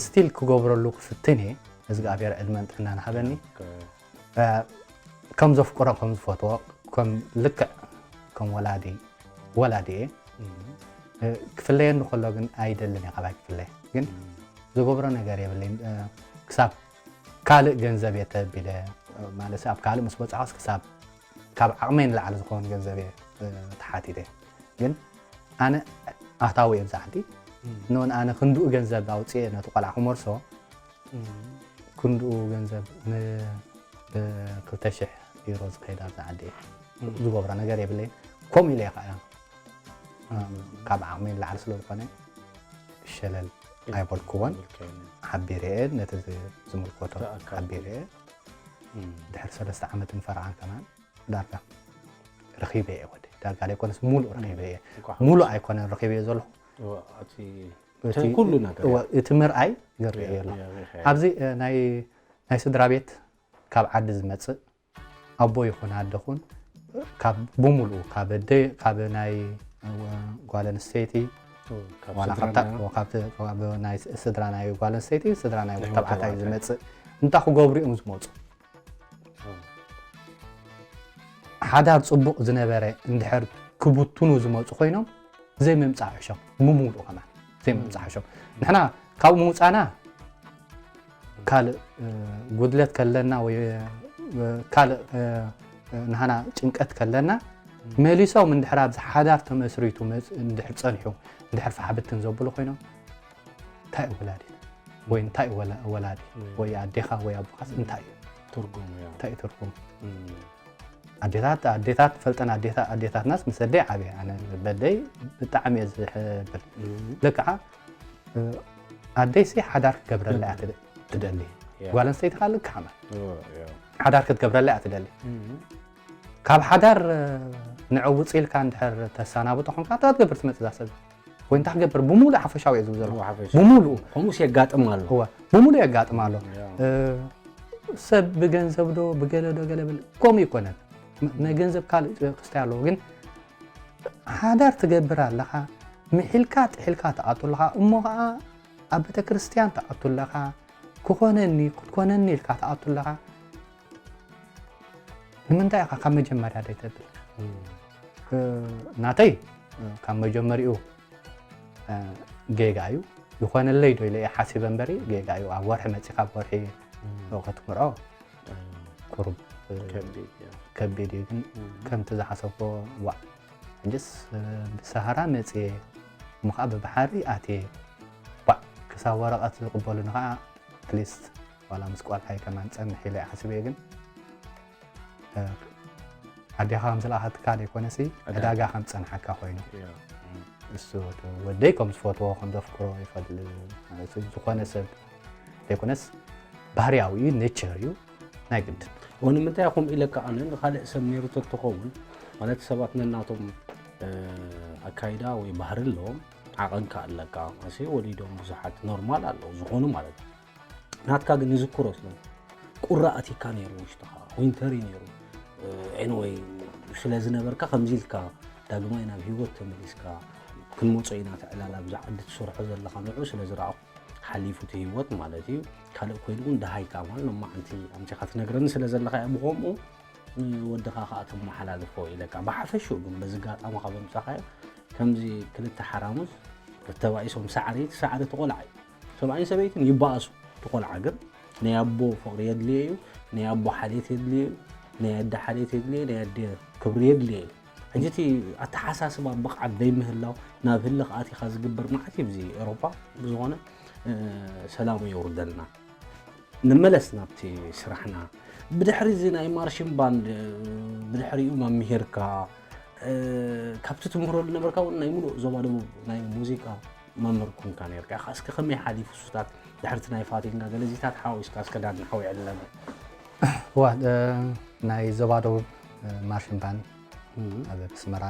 ስቲል ክገብረሉ ክፍትን እየ፣ እግዚኣብሔር ዕድመን ጥዕናን ሃበኒ። እ፣ ከም ዘፍቅሮ፣ ከም ዝፈትዎ፣ ከም ልክዕ ከም ወላዲ፣ ወላዲ እየ። እ፣ ክፍለየኒ ከሎ ግን ኣይደልን እየ ካባይ ክፍለየ። ግን ዝገብሮ ነገር የብለይን። እ፣ ክሳብ ካልእ ገንዘብ እየ ተቢለ፣ እ፣ ማለት ኣብ ካልእ ምስ በጻሕኩስ ክሳብ ካብ ዓቕመይ ንላዕሊ ዝኸውን ገንዘብ እየ፣ እ፣ ተሓቲተ። ግን ኣነ ኣታዊ እየ ብዛ ዓዲ። ንውን ኣነ ክንድኡ ገንዘብ ኣውፅኤ ነቲ ቆልዓ ክመልሶ፣ ክንድኡ ገንዘብ ን-፣ ብክልተ ሽሕ ዩሮ ዝኸይድ ኣብዛ ዓዲ ዝገብሮ ነገር የብለይን። ከምኡ ኢለ እየ ከዓ፣ ካብ ዓቕመይ ንላዕሊ ስለ ዝኾነ ሸለል ኣይበልኩዎን። ሓቢረ እየ ነቲ ዝ-፣ ዝምልከቶ ሓቢረ እየ። ድሕሪ ሰለስተ ዓመትን ፈረቓን ከማን ዳርጋ ረኺበ እየ ወደ ዳርጋ ዘይኮነስ ሙሉእ ረኺበ እየ። ሙሉእ ኣይኮነን ረኺበ እየ ዘለኹ። እዋ፣ እቲ እቲ ኩሉ ነገር እዋ፣ እቲ ምርኣይ ይርአ እየ፣ ኣሎ። እየ፣ እየ። ኣብዚ፣ እ፣ ናይ፣ ናይ ስድራ ቤት ካብ ዓዲ ዝመጽእ ኣቦ ይኹን ኣደ ኹን ካብ ብምሉኡ ካብ ኣደ፣ ካብ ናይ፣ እ፣ ጓል ኣንስተይቲ፣ ኦ፣ ካብ ዋላ ስድራ ካብታ፣ ናይ ኦ፣ ካብቲ፣ ካብ ናይ ስ-፣ ስድራ ናይ ጓል ኣንስተይቲ፣ ስድራ ናይ ናይ ወዲ ተባዕታይ ተባዕታይ። ዝመጽእ እንታይ ክገብሩ እዮም ዝመጹ? ኦ። ሓዳር ጽቡቕ ዝነበረ እንድሕር ክብትኑ ዝመጹ ኮይኖም ዘይምምጻእ ሕሾም፣ ብምሉኡ ከማን ዘይምምጻእ ሕሾም። ንሕና ካብኡ ምውጻና ካልእ፣ እ፣ ጉድለት ከለና ወይ፣ እ፣ ካልእ፣ እ፣ እ፣ ንሓና ጭንቀት ከለና መሊሶም እንድሕር ኣብዚ ሓዳር ተመስሪቱ መጽ-፣ እንድሕር ጸኒሑ እንድሕር ፋሕብትን ዘብሉ ኮይኖም እንታይ እዩ ወላዲት? ወይ እንታይ እዩ ወላ-፣ ወላዲ? እም። ወይ ኣዴኻ ወይ ኣቦኻስ እንታይ እዩ? ትርጉሙ፣ ያው። እንታይ እዩ ትርጉሙ? እም። ኣዴታት፣ ኣዴታት ፈልጠን ኣዴታ-፣ ኣዴታትናስ ምስ ኣደይ ዓብየ። ኣነ በደይ ብጣዕሚ እየ ዝሕብር። እም። ልክዓ፣ እ፣ ኣደይሲ ሓዳር ክገብረላ እያ ትደ-፣ ትደሊ። ያው። ጓል ኣንስተይቲ ከዓ ልክዓ ማለት። ኦ፣ ያው። ሓዳር ክትገብረላ እያ ትደሊ። እም። ካብ ሓዳር፣ እ፣ ንዕውፅ ኢልካ እንድሕር ተሰናብቶ ኾንካ፣ እንታይ ክትገብር ትመፅእ እዛ ሰብ? ወይ እንታይ ክገብር? ብምሉእ ሓፈሻዊ እየ ዝብል ዘለኹ። እዎ፣ ሓፈሻዊ። ብምሉእ። ከምኡስ የጋጥም ኣሎ። እወ፣ ብምሉእ የጋጥም ኣሎ። ያ። እ፣ ሰብ ብገንዘብ ዶ፣ ብገለ ዶ፣ ገለ ብል፣ ከምኡ ይኮነን። ም-፣ ናይ ገንዘብ ካልእ ክስታይ ኣለዎ፣ ግን ሓዳር ትገብር ኣለኻ፣ ምሒልካ ጥሒልካ ትኣቱ ኣለኻ፣ እሞ ኸዓ ኣብ ቤተ ክርስቲያን ትኣቱ ኣለኻ፣ ክኾነኒ፣ ክትኮነኒ ኢልካ ትኣቱ ኣለኻ። ንምንታይ ኢኻ ካብ መጀመርያ ዘይተብል? እም። እ፣ ናተይ፣ እ፣ ካብ መጀመሪኡ፣ እ፣ ጌጋ እዩ። ይኾነለይ ዶ ኢለ እየ ሓሲበ እምበሪ፣ ጌጋ እዩ። ኣብ ወርሒ መጺኻ ኣብ ወርሒ እም። ዶ ክትምርዖ፣ እም። ቁሩብ፣ እ፣ ከቢድ እዩ። ከቢድ እዩ። ግን እም። ከምቲ ዝሓሰብኮ፣ ዋእ፣ ሕጅስ፣ እ፣ ብሰሃራ መጽየ፣ እሞ ኸዓ ብባሕሪ ኣትየ፣ ዋእ፣ ክሳብ ወረቐት ዝቕበሉኒ ኸዓ፣ ኣትሊስት ዋላ ምስ ቆልዓይ ከማን ጸንሕ ኢለ እየ ሓሲበ፣ ግን፣ እ፣ ኣዴኻ ከም ዝለኣኸትካ ዘይኮነሲ፣ ዕዳጋ። ዕዳጋ ከም ዝጸንሓካ ኮይኑ። ያ። እሱ ወደይ ከም ዝፈትዎ፣ ከም ዘፍቅሮ ይፈልጥ። ማለት ዝኾነ ሰብ ዘይኮነስ ባህርያዊ እዩ፣ ኔቸር እዩ፣ ናይ ግድን። ወንምንታይ ከምኡ ኢለካ ኣነ ንኻልእ ሰብ ነይሩ ተትኸውን፣ ማለት ሰባት ነናቶም፣ እ፣ ኣካይዳ ወይ ባህሪ ኣለዎም፣ ዓቐንካ ኣለካ። ማለትሲ ወሊዶም ብዙሓት ኖርማል ኣለዉ፣ ዝኾኑ ማለት እዩ። ናትካ ግን ንዝክሮ ስለ ቁራ ኣቲካ ነይሩ ውሽጥኻ፣ ዊንተር እዩ ነይሩ። እ፣ ኤኒወይ ስለ ዝነበርካ ከምዚ ኢልካ ዳግማይ ናብ ህይወት ተመሊስካ ክንመጾ ኢና እቲ ዕላል ኣብዛ ዓዲ ትሰርሖ ዘለኻ ንዑ ስለ ዝረኣኹ ሓሊፉ እቲ ህይወት ማለት እዩ። ካልእ ኮይኑ እውን ደሃይ ከኣ ማለት ሎማዓንቲ ኣምጺኻ ትነግረኒ ስለ ዘለኻ እያ ብኸምኡ፣ እ፣ ወድኻ ከኣ ተመሓላልፎ ኢለካ። ብሓፈሽኡ ግን በዚ ኣጋጣሚ ካብ ኣምጻኻዮ ከምዚ ክልተ ሓራሙዝ ተባኢሶም ሳዕሪ፣ እቲ ሳዕሪ እቲ ቆልዓ እዩ። ሰብኣይን ሰበይትን ይባኣሱ። እቲ ቆልዓ ግን ናይ ኣቦ ፍቕሪ የድልዮ እዩ፣ ናይ ኣቦ ሓልዮት የድልዮ እዩ፣ ናይ ኣደ ሓልዮት የድልዮ እዩ፣ ናይ ኣደ ክብሪ የድልዮ እዩ። ሕጂ እቲ ኣተሓሳስባ ብቕዓት ዘይምህላው ናብ ህልኽ ኣቲኻ ዝግበር መዓት እዩ። ኣብዚ ኤውሮጳ ብዝኾነ፣ እ፣ ሰላሙ የውርደልና። ንመለስ ናብቲ ስራሕና። ብድሕሪ እዚ ናይ ማርሽን ባንድ፣ እ፣ ብድሕሪኡ መምሂርካ፣ እ፣ ካብቲ ትምህረሉ ነበርካ እውን ናይ ሙሉእ ዞባ ደቡብ ናይ ሙዚቃ መምህር ኮንካ ነይርካ ኢኻ። እስከ ከመይ ሓሊፉ እሱታት ድሕርቲ ናይ ፋቲንጋ ገለዚታት ሓዊስካ እስከ ዳን ሓዊ ዕለና። እዋ፣ እ፣ ናይ ዞባ ደቡብ፣ እ፣ ማርሽን ባንድ እም። ኣብ ኣስመራ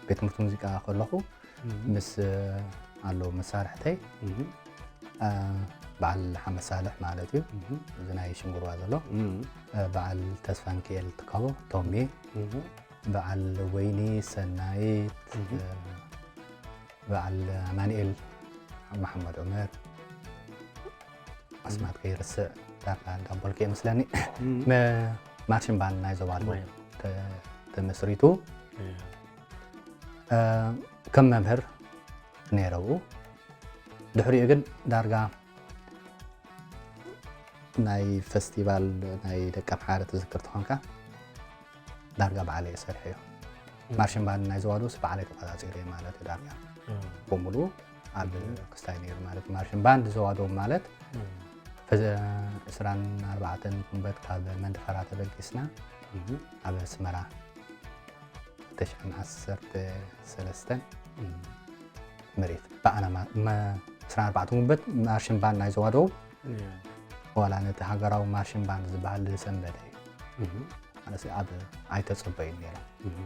ቤት ትምህርቲ ሙዚቃ ከለኹ እም። ምስ፣ እ፣ ኣለዉ መሳርሕተይ፣ እም። እ፣ በዓል ሓመድ ሳልሕ ማለት እዩ። እም። እዚ ናይ ሽንጉርዋ ዘሎ። እም። እ፣ በዓል ተስፋንኪኤል ትካቦ፣ ቶሜ። እም። በዓል ወይኒ ሰናይት፣ እም። እ፣ በዓል ኣማኑኤል መሓመድ ዑመር፣ ኣስማት ከይርስእ ዳርጋ እንዳበልኩ እየ መስለኒ። እም። መ-፣ ማርሽን ባንድ ናይ ዞባ ደቡብ ማይ። ተ-፣ ተመስሪቱ። እያ። እ፣ ከም መምህር ነይረ ኣብኡ። ድሕሪኡ ግን ዳርጋ ናይ ፈስቲቫል ናይ ደቂ ኣምሓረ ትዝክር ተኾንካ፣ ዳርጋ ባዕለይ እየ ሰሪሐዮ። እም። ማርሽን ባንድ ናይ ዞባ ደቡብስ ባዕለይ ተቆጻጺረ ማለት እዩ ዳርጋ። እም። ብምሉኡ ኣብ እም። ክስታይ ነይሩ ማለት እዩ። ማርሽን ባንድ ዞባ ደቡብ ማለት እም። ፈዘ-፣ ዕስራን ኣርባዕተን ጉንበት ካብ መንደፈራ ተበጊስና እም። ኣብ ኣስመራ ክልተ ሽሕን ዓሰርተ ሰለስተን እም። መሬት ብኣና ማ-፣ መ-፣ ዕስራን ኣርባዕተን ጉንበት ማርሽን ባንድ ናይ ዞባ ደቡብ እያ። ዋላ ነቲ ሃገራዊ ማርሽን ባንድ ዝበሃል ዝሰንበደ እዩ። እም። ማለት ኣብ ኣይተጸበዩን ነይሮም። እም።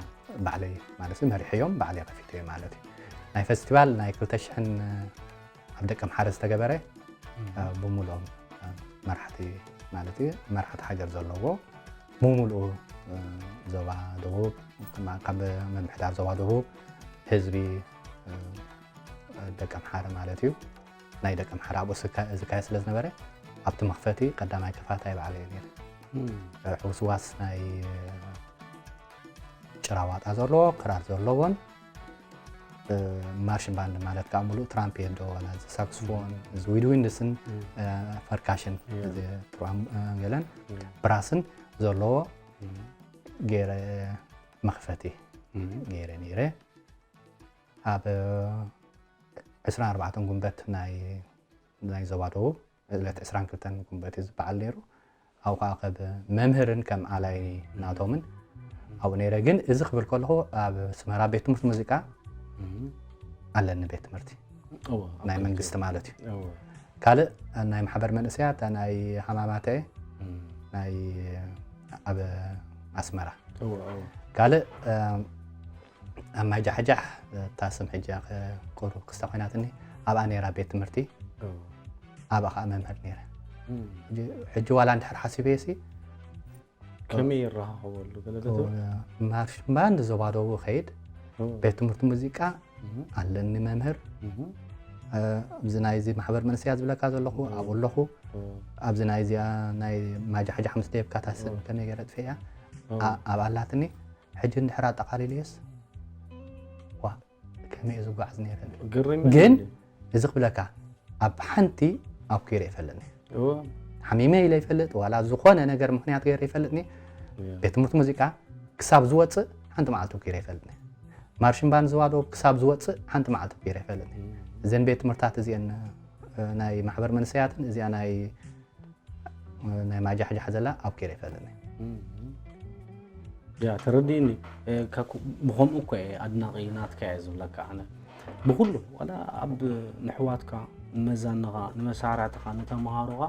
ባዕለይ ማለት መሪሐዮም፣ ባዕለይ ከፊተዮ ማለት እዩ። ናይ ፈስቲቫል ናይ ክልተ ሽሕን ኣብ ደቂ ኣምሓረ ዝተገበረ፣ እም። እ፣ ብምሉኦም፣ እ፣ መራሕቲ ማለት እዩ፣ መራሕቲ ሃገር ዘለዎ ብምሉኡ፣ እ፣ ዞባ ደቡብ፣ ከማ-፣ ካብ ምምሕዳር ዞባ ደቡብ ህዝቢ፣ እ፣ ደቂ ኣምሓረ ማለት እዩ። ናይ ደቂ ኣምሓረ ኣብኡ ዝካ-፣ ዝካየድ ስለ ዝነበረ ኣብቲ መኽፈቲ ቀዳማይ ከፋታይ ባዕለይ እየ ነይረ። እም። እ፣ ሕውስዋስ ናይ፣ እ፣ ጭራ ዋጣ ዘለዎ፣ ክራር ዘለዎን፣ እ፣ ማርሽን ባንድ ማለት ከዓ ሙሉእ ትራምፔት ዶ፣ ዋላ እዚ ሳክስፎን፣ እም። እዚ ዊድ ዊንድስን፣ እም። እ፣ ፐርካሽን፣ እም። እዚ ትሩዋም፣ እ፣ ገለን እም። ብራስን ዘለዎ እም። ገይረ መኽፈቲ እም። ገይረ ነይረ። ኣብ ዕስራን ኣርባዕተን ጉንበት ናይ፣ ናይ ዞባ ደቡብ ዕለት ዕስራን ክልተን ጉንበት እዩ ዝበዓል ነይሩ። ኣብኡ ከዓ ከም መምህርን ከም ኣላይ ናቶምን ኣብኡ ነይረ። ግን እዚ ክብል ከለኹ ኣብ ኣስመራ ቤት ትምህርቲ ሙዚቃ እም። ኣለኒ፣ ቤት ትምህርቲ እወ፣ ኣብ ናይ ክልተ መንግስቲ ማለት እዩ። እወ። ካልእ ናይ ማሕበር መንእሰያት ናይ ሃማማተ እም። ናይ ኣብ ኣስመራ። እወ፣ እወ። ካልእ፣ እ፣ ኣብ ማይ ጃሕጃሕ፣ እታ ስም ሕጂ እያ ከ-፣ ቁሩብ ክስታ ኮይናትኒ፣ ኣብኣ ነይራ ቤት ትምህርቲ፣ እም። ኣብኣ ኸዓ መምህር ነይረ። እም። ሕጂ፣ ሕጂ ዋላ እንድሕር ሓሲበ ሲ፣ ከመይ ይረኻኸበሉ ገለ ዶ? ማርሽ ባንድ ዞባ ደቡብ ኸይድ፣ እም። ቤት ትምህርቲ ሙዚቃ እም። ኣለኒ መምህር። እም። እ፣ ኣብዚ ናይዚ ማሕበር መንእሰያት ዝብለካ ዘለኹ፣ እም። ኣብኡ ኣለኹ። እም። ኣብዚ ናይዚኣ ናይ ማይ ጃሕጃሕ ምስ ደየብካ እታ ስም እም። ከመይ ገይረ ጥፍእያ? እም። ኣ-፣ ኣብኣ ኣላትኒ። ሕጂ እንድሕር ኣጠቓሊለዮስ፣ ዋ፣ ከመይ እየ ዝጓዓዝ ነይረ? ግርም ግን እዩ። እዚ ክብለካ፣ ኣብ ሓንቲ ኣብኪረ ይፈልጥኒ። እዎ። ሓሚመ ኢለ ይፈልጥ፣ ዋላ ዝኾነ ነገር ምኽንያት ገይረ ይፈልጥኒ። እዎ። ቤት ትምህርቲ ሙዚቃ ክሳብ ዝወፅእ ሓንቲ መዓልቲ ኣብኪረ ይፈልጥኒ። ማርሽን ባንድ ዝዋዶ ክሳብ ዝወፅእ ሓንቲ መዓልቲ ኣብኪረ ይፈልጥኒ። እዎ። እዘን ቤት ትምህርታት እዚአን፣ እ፣ ናይ ማሕበር መንእሰያትን እዚኣ ናይ ናይ ማጃሕጃሕ ዘላ ኣብኪረ ይፈልጥኒ። እም። ያ፣ ተረዲእኒ። እ፣ ካኩ-፣ ብኸምኡ እኮ እየ ኣድናቒ ናትካ እየ ዝብለካ ኣነ። ብኹሉ፣ ዋላ ኣብ ንሕዋትካ፣ ንመዛንኻ፣ ንመሳርሕትኻ፣ ንተምሃሮኻ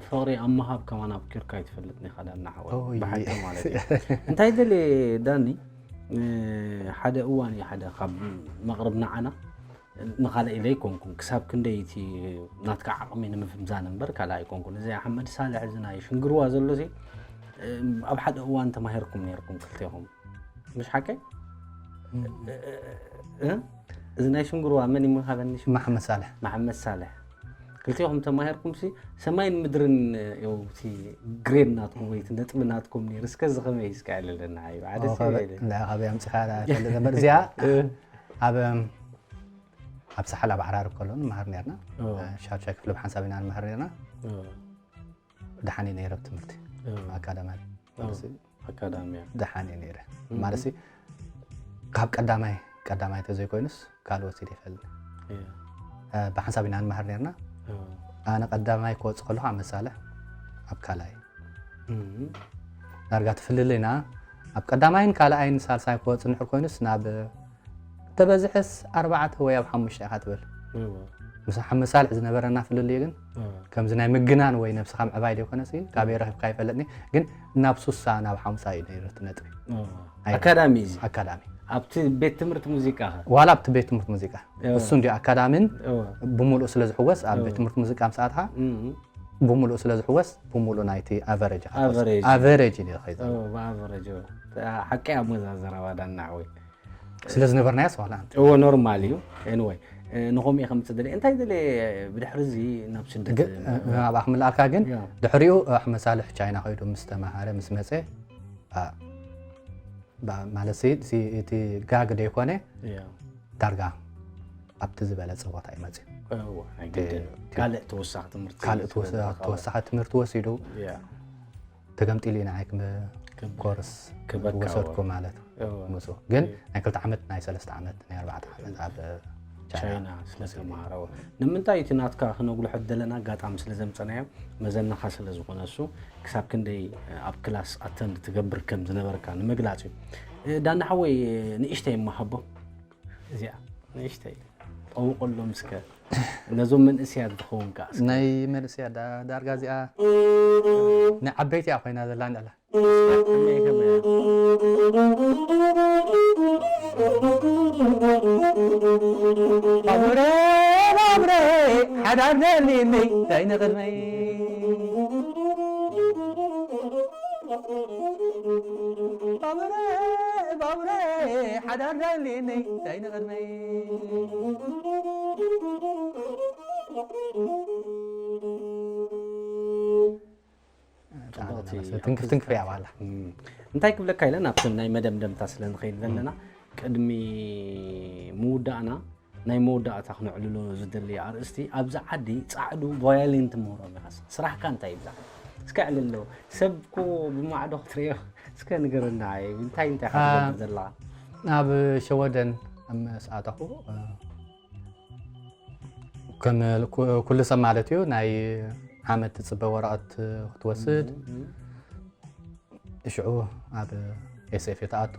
ፍቕሪ ኣብ ምሃብ ከማን ኣብኪርካ ኣይትፈልጥን ኢኻ ዳና ሓወይ። ኦይ። ብሓቂ ማለት እዩ። እንታይ ደልየ ዳኒ፣ እ፣ ሓደ እዋን እዩ ሓደ ካብ መቕርብ ንዓና ንኻልእ ኢለ ኣይኮንኩን፣ ክሳብ ክንደይ እቲ ናትካ ዓቕሚ ንምፍንዛን እምበር ካልእ ኣይኮንኩን። እዚ ኣሕመድ ሳልሕ እዚ ናይ ሽንግርዋ ዘሎ ሲ፣ እም፣ ኣብ ሓደ እዋን ተማሂርኩም ነይርኩም ክልቴኹም። ምሽ ሓቀይ? እም። እ፣ እ፣ እ፣ እዚ ናይ ሽንግርዋ መን ይምሃበኒ ሽሙ? መሓመድ ሳልሕ። መሓመድ ሳልሕ። ክልቲኹም ተማሂርኩም ሲ ሰማይን ምድርን እዩ እቲ ግሬድ ናትኩም ወይ እቲ ነጥቢ ናትኩም ነይሩ። እስከ እዚ ከመይ እስከ ዕልለና እዩ ሓደ ኦ፣ ሰብ ካበ- የለ። እንዳ ካበይ ኣምፂኻ ዳ- ፈልጥ ነበር እዚኣ ኣብ ኣብ ሳሕል ኣብ ዓራር ከሎ ንመሃር ነርና። ኦ። ሻድሻይ ክፍሊ ብሓንሳብ ኢና ንመሃር ነርና። ኦ። ደሓን እዩ ነይረ ኣብ ትምህርቲ። ኦ። ኣካዳማይ ኦ። ማለት እዩ። ኣካዳሚያ። ደሓን እዩ ነይረ እም። ማለት እዩ። ካብ ቀዳማይ ቀዳማይ ተዘይኮይኑስ ካልእ ወሲድ ይፈልጥ እያ። ብሓንሳብ ኢና ንመሃር ነርና። ኦ። ኣነ ቀዳማይ ክወፅእ ከለኹ ኣብ መሳልሕ ኣብ ካልኣይ እም። ዳርጋ ትፍልልይና ኣብ ቀዳማይን ካልኣይን ሳልሳይ ክወፅእ ንድሕር ኮይኑስ ናብ ተበዝሕስ ኣርባዕተ ወይ ኣብ ሓሙሽተ ኢኻ ትብል። እዎ። ምስ ሓመሳልሕ ዝነበረና ፍልልይ ግን እዎ። ከምዚ ናይ ምግናን ወይ ነብስኻ ምዕባይ ዘይኮነሲ ካበይ ረኺብካ ይፈለጥኒ፣ ግን ናብ ሱሳ ናብ ሓምሳ እዩ ነይሩ እቲ ነጥቢ። እዎ። ኣይ- ኣካዳሚ እዚ ኣካዳሚ ኣብቲ ቤት ትምህርቲ ሙዚቃ ኸ? ዋላ ኣብቲ ቤት ትምህርቲ ሙዚቃ እዎ። እሱ እንዲ ኣካዳሚን እዎ። ብምሉእ ስለ ዝሕወስ ኣብ እዎ። ቤት ትምህርቲ ሙዚቃ ምስ ኣትኻ እም። ብምሉእ ስለ ዝሕወስ ብምሉእ ናይቲ ኣቨሬጅ ኢኻ ትወስድ። ኣቨሬጅ። ኣቨሬጅ እዩ ኸይዛ እዎ፣ ብኣቨሬጅ እዎ። ሓቂ ኣመዛዘራ ዋዳና ሓወይ ስለ ዝነበርናዮ ስዋላ እዎ ኖርማል እዩ። ኤንወይ ንኸምኡ ከም ጽደለ እንታይ ደለ ብድሕሪ እዚ ናብ ስደት ግ- እ- ኣብኣ ክምልኣልካ ግን ያ። ድሕሪኡ ኣሕ መሳልሕ ቻይና ከይዱ ምስ ተማሃረ ምስ መፀ ኣ፣ ባ- ማለት ሲ- ሲ- እቲ ጋግ ደይኮነ ያ። ዳርጋ ኣብቲ ዝበለፀ ቦታ እዩ መፅኡ እዎ፣ ናይ እቲ- ግድን። እቲ- ካልእ ተወሳኺ ትምህርቲ ካልእ ተወሳ- ስለዝረኸበ። ተወሳኺ ትምህርቲ ወሲዱ ያ። ተገምጢሉ ኢና ኣይክም ከም ኮርስ ክበካ ወሰድኩ ወ- ማለት እዎ። ምስኡ ግን እዎ። ናይ ክልተ ዓመት ናይ ሰለስተ ዓመት ናይ ኣርባዕተ ዓመት ኣብ ቻይና ቻይና ስለ ተማሃረዎ ንምንታይ እቲ ናትካ ክነጉልሖ ደለና ኣጋጣሚ ስለ ዘምፀናዮ መዘናኻ ስለ ዝኾነ እሱ ክሳብ ክንደይ ኣብ ክላስ ኣተንድ ትገብር ከም ዝነበርካ ንምግላፅ እዩ እ፣ ዳና ሓወይ ንእሽተይ እሞ ሃቦ እዚኣ ንእሽተይ ጠውቀሎም እስከ ነዞም መንእስያት ዝኸውን ከዓ እስከ ናይ መንእስያ ዳ- ዳርጋ እዚኣ ናይ ዓበይቲ እያ ኮይና ዘላ እንዳላ ከመይ ከመይ ባቡረ ባቡረ ሓዳር ደሊኒ እንታይ ንቕድመይ ባቡረ ባቡረ ሓዳር ደሊኒ እንታይ ንቕድመይ ጽቡቕቲ ትንክፍ ትንክፍ እያ ዋላ እንታይ ክብለካ ኢለ ናብቲ ናይ መደምደምታ ስለ ንኸይድ ዘለና ቅድሚ ምውዳእና ናይ መወዳእታ ክነዕልሎ ዝደሊ ኣርእስቲ ኣብዛ ዓዲ ጻዕዱ ቫዮሊን ትምህሮም ኢኻ ስራሕካ እንታይ ይብዛ እስከ ዕልሎ ሰብ እኮ ብማዕዶ ክትርእዮ እስከ ንገረና እንታይ እንታይ ኢኻ ትገብር ዘለኻ ኣብ ሸወደን ምስ ኣተኹ ከም ኩ- ኩሉ ሰብ ማለት እዩ ናይ ዓመት ትፅበ ወረቐት ክትወስድ ሽዑ ኣብ ኤስኤፍ ትኣቱ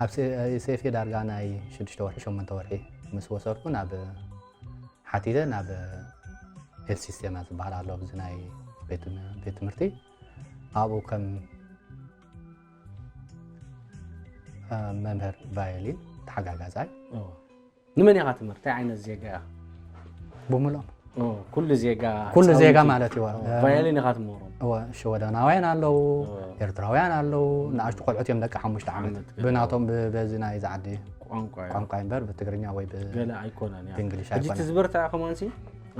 ኣብ ኤስኤፍ ዳርጋ ናይ ሽዱሽተ ወርሒ ሸሞንተ ወርሒ ምስ ወሰድኩ ናብ ሓቲተ ናብ ኤል ሲስቴማ ዝበሃል ኣሎ ኣብዚ ናይ ቤት ትም- ቤት ትምህርቲ ኣብኡ ከም እ፣ መምህር ቫዮሊን ተሓጋጋዛይ ንመን ኢኻ ትምህር እንታይ ዓይነት ዜጋ ኢኻ ብምሎም ኩሉ ዜጋ ኩሉ ዜጋ ማለት እዩ ቫዮሊን ኢኻ ትምህሮም እወ ሸወደናውያን ኣለዉ ኤርትራውያን ኣለዉ ንኣሽቱ ቆልዑት እዮም ደቂ ሓሙሽተ ዓመት ብናቶም በዚ ናይ ዝዓዲ ቋንቋ እምበር ብትግርኛ ወይ ብእንግሊሽ ኣይኮነን ሕጂ ትዝበርታ ኢኻ ከማንሲ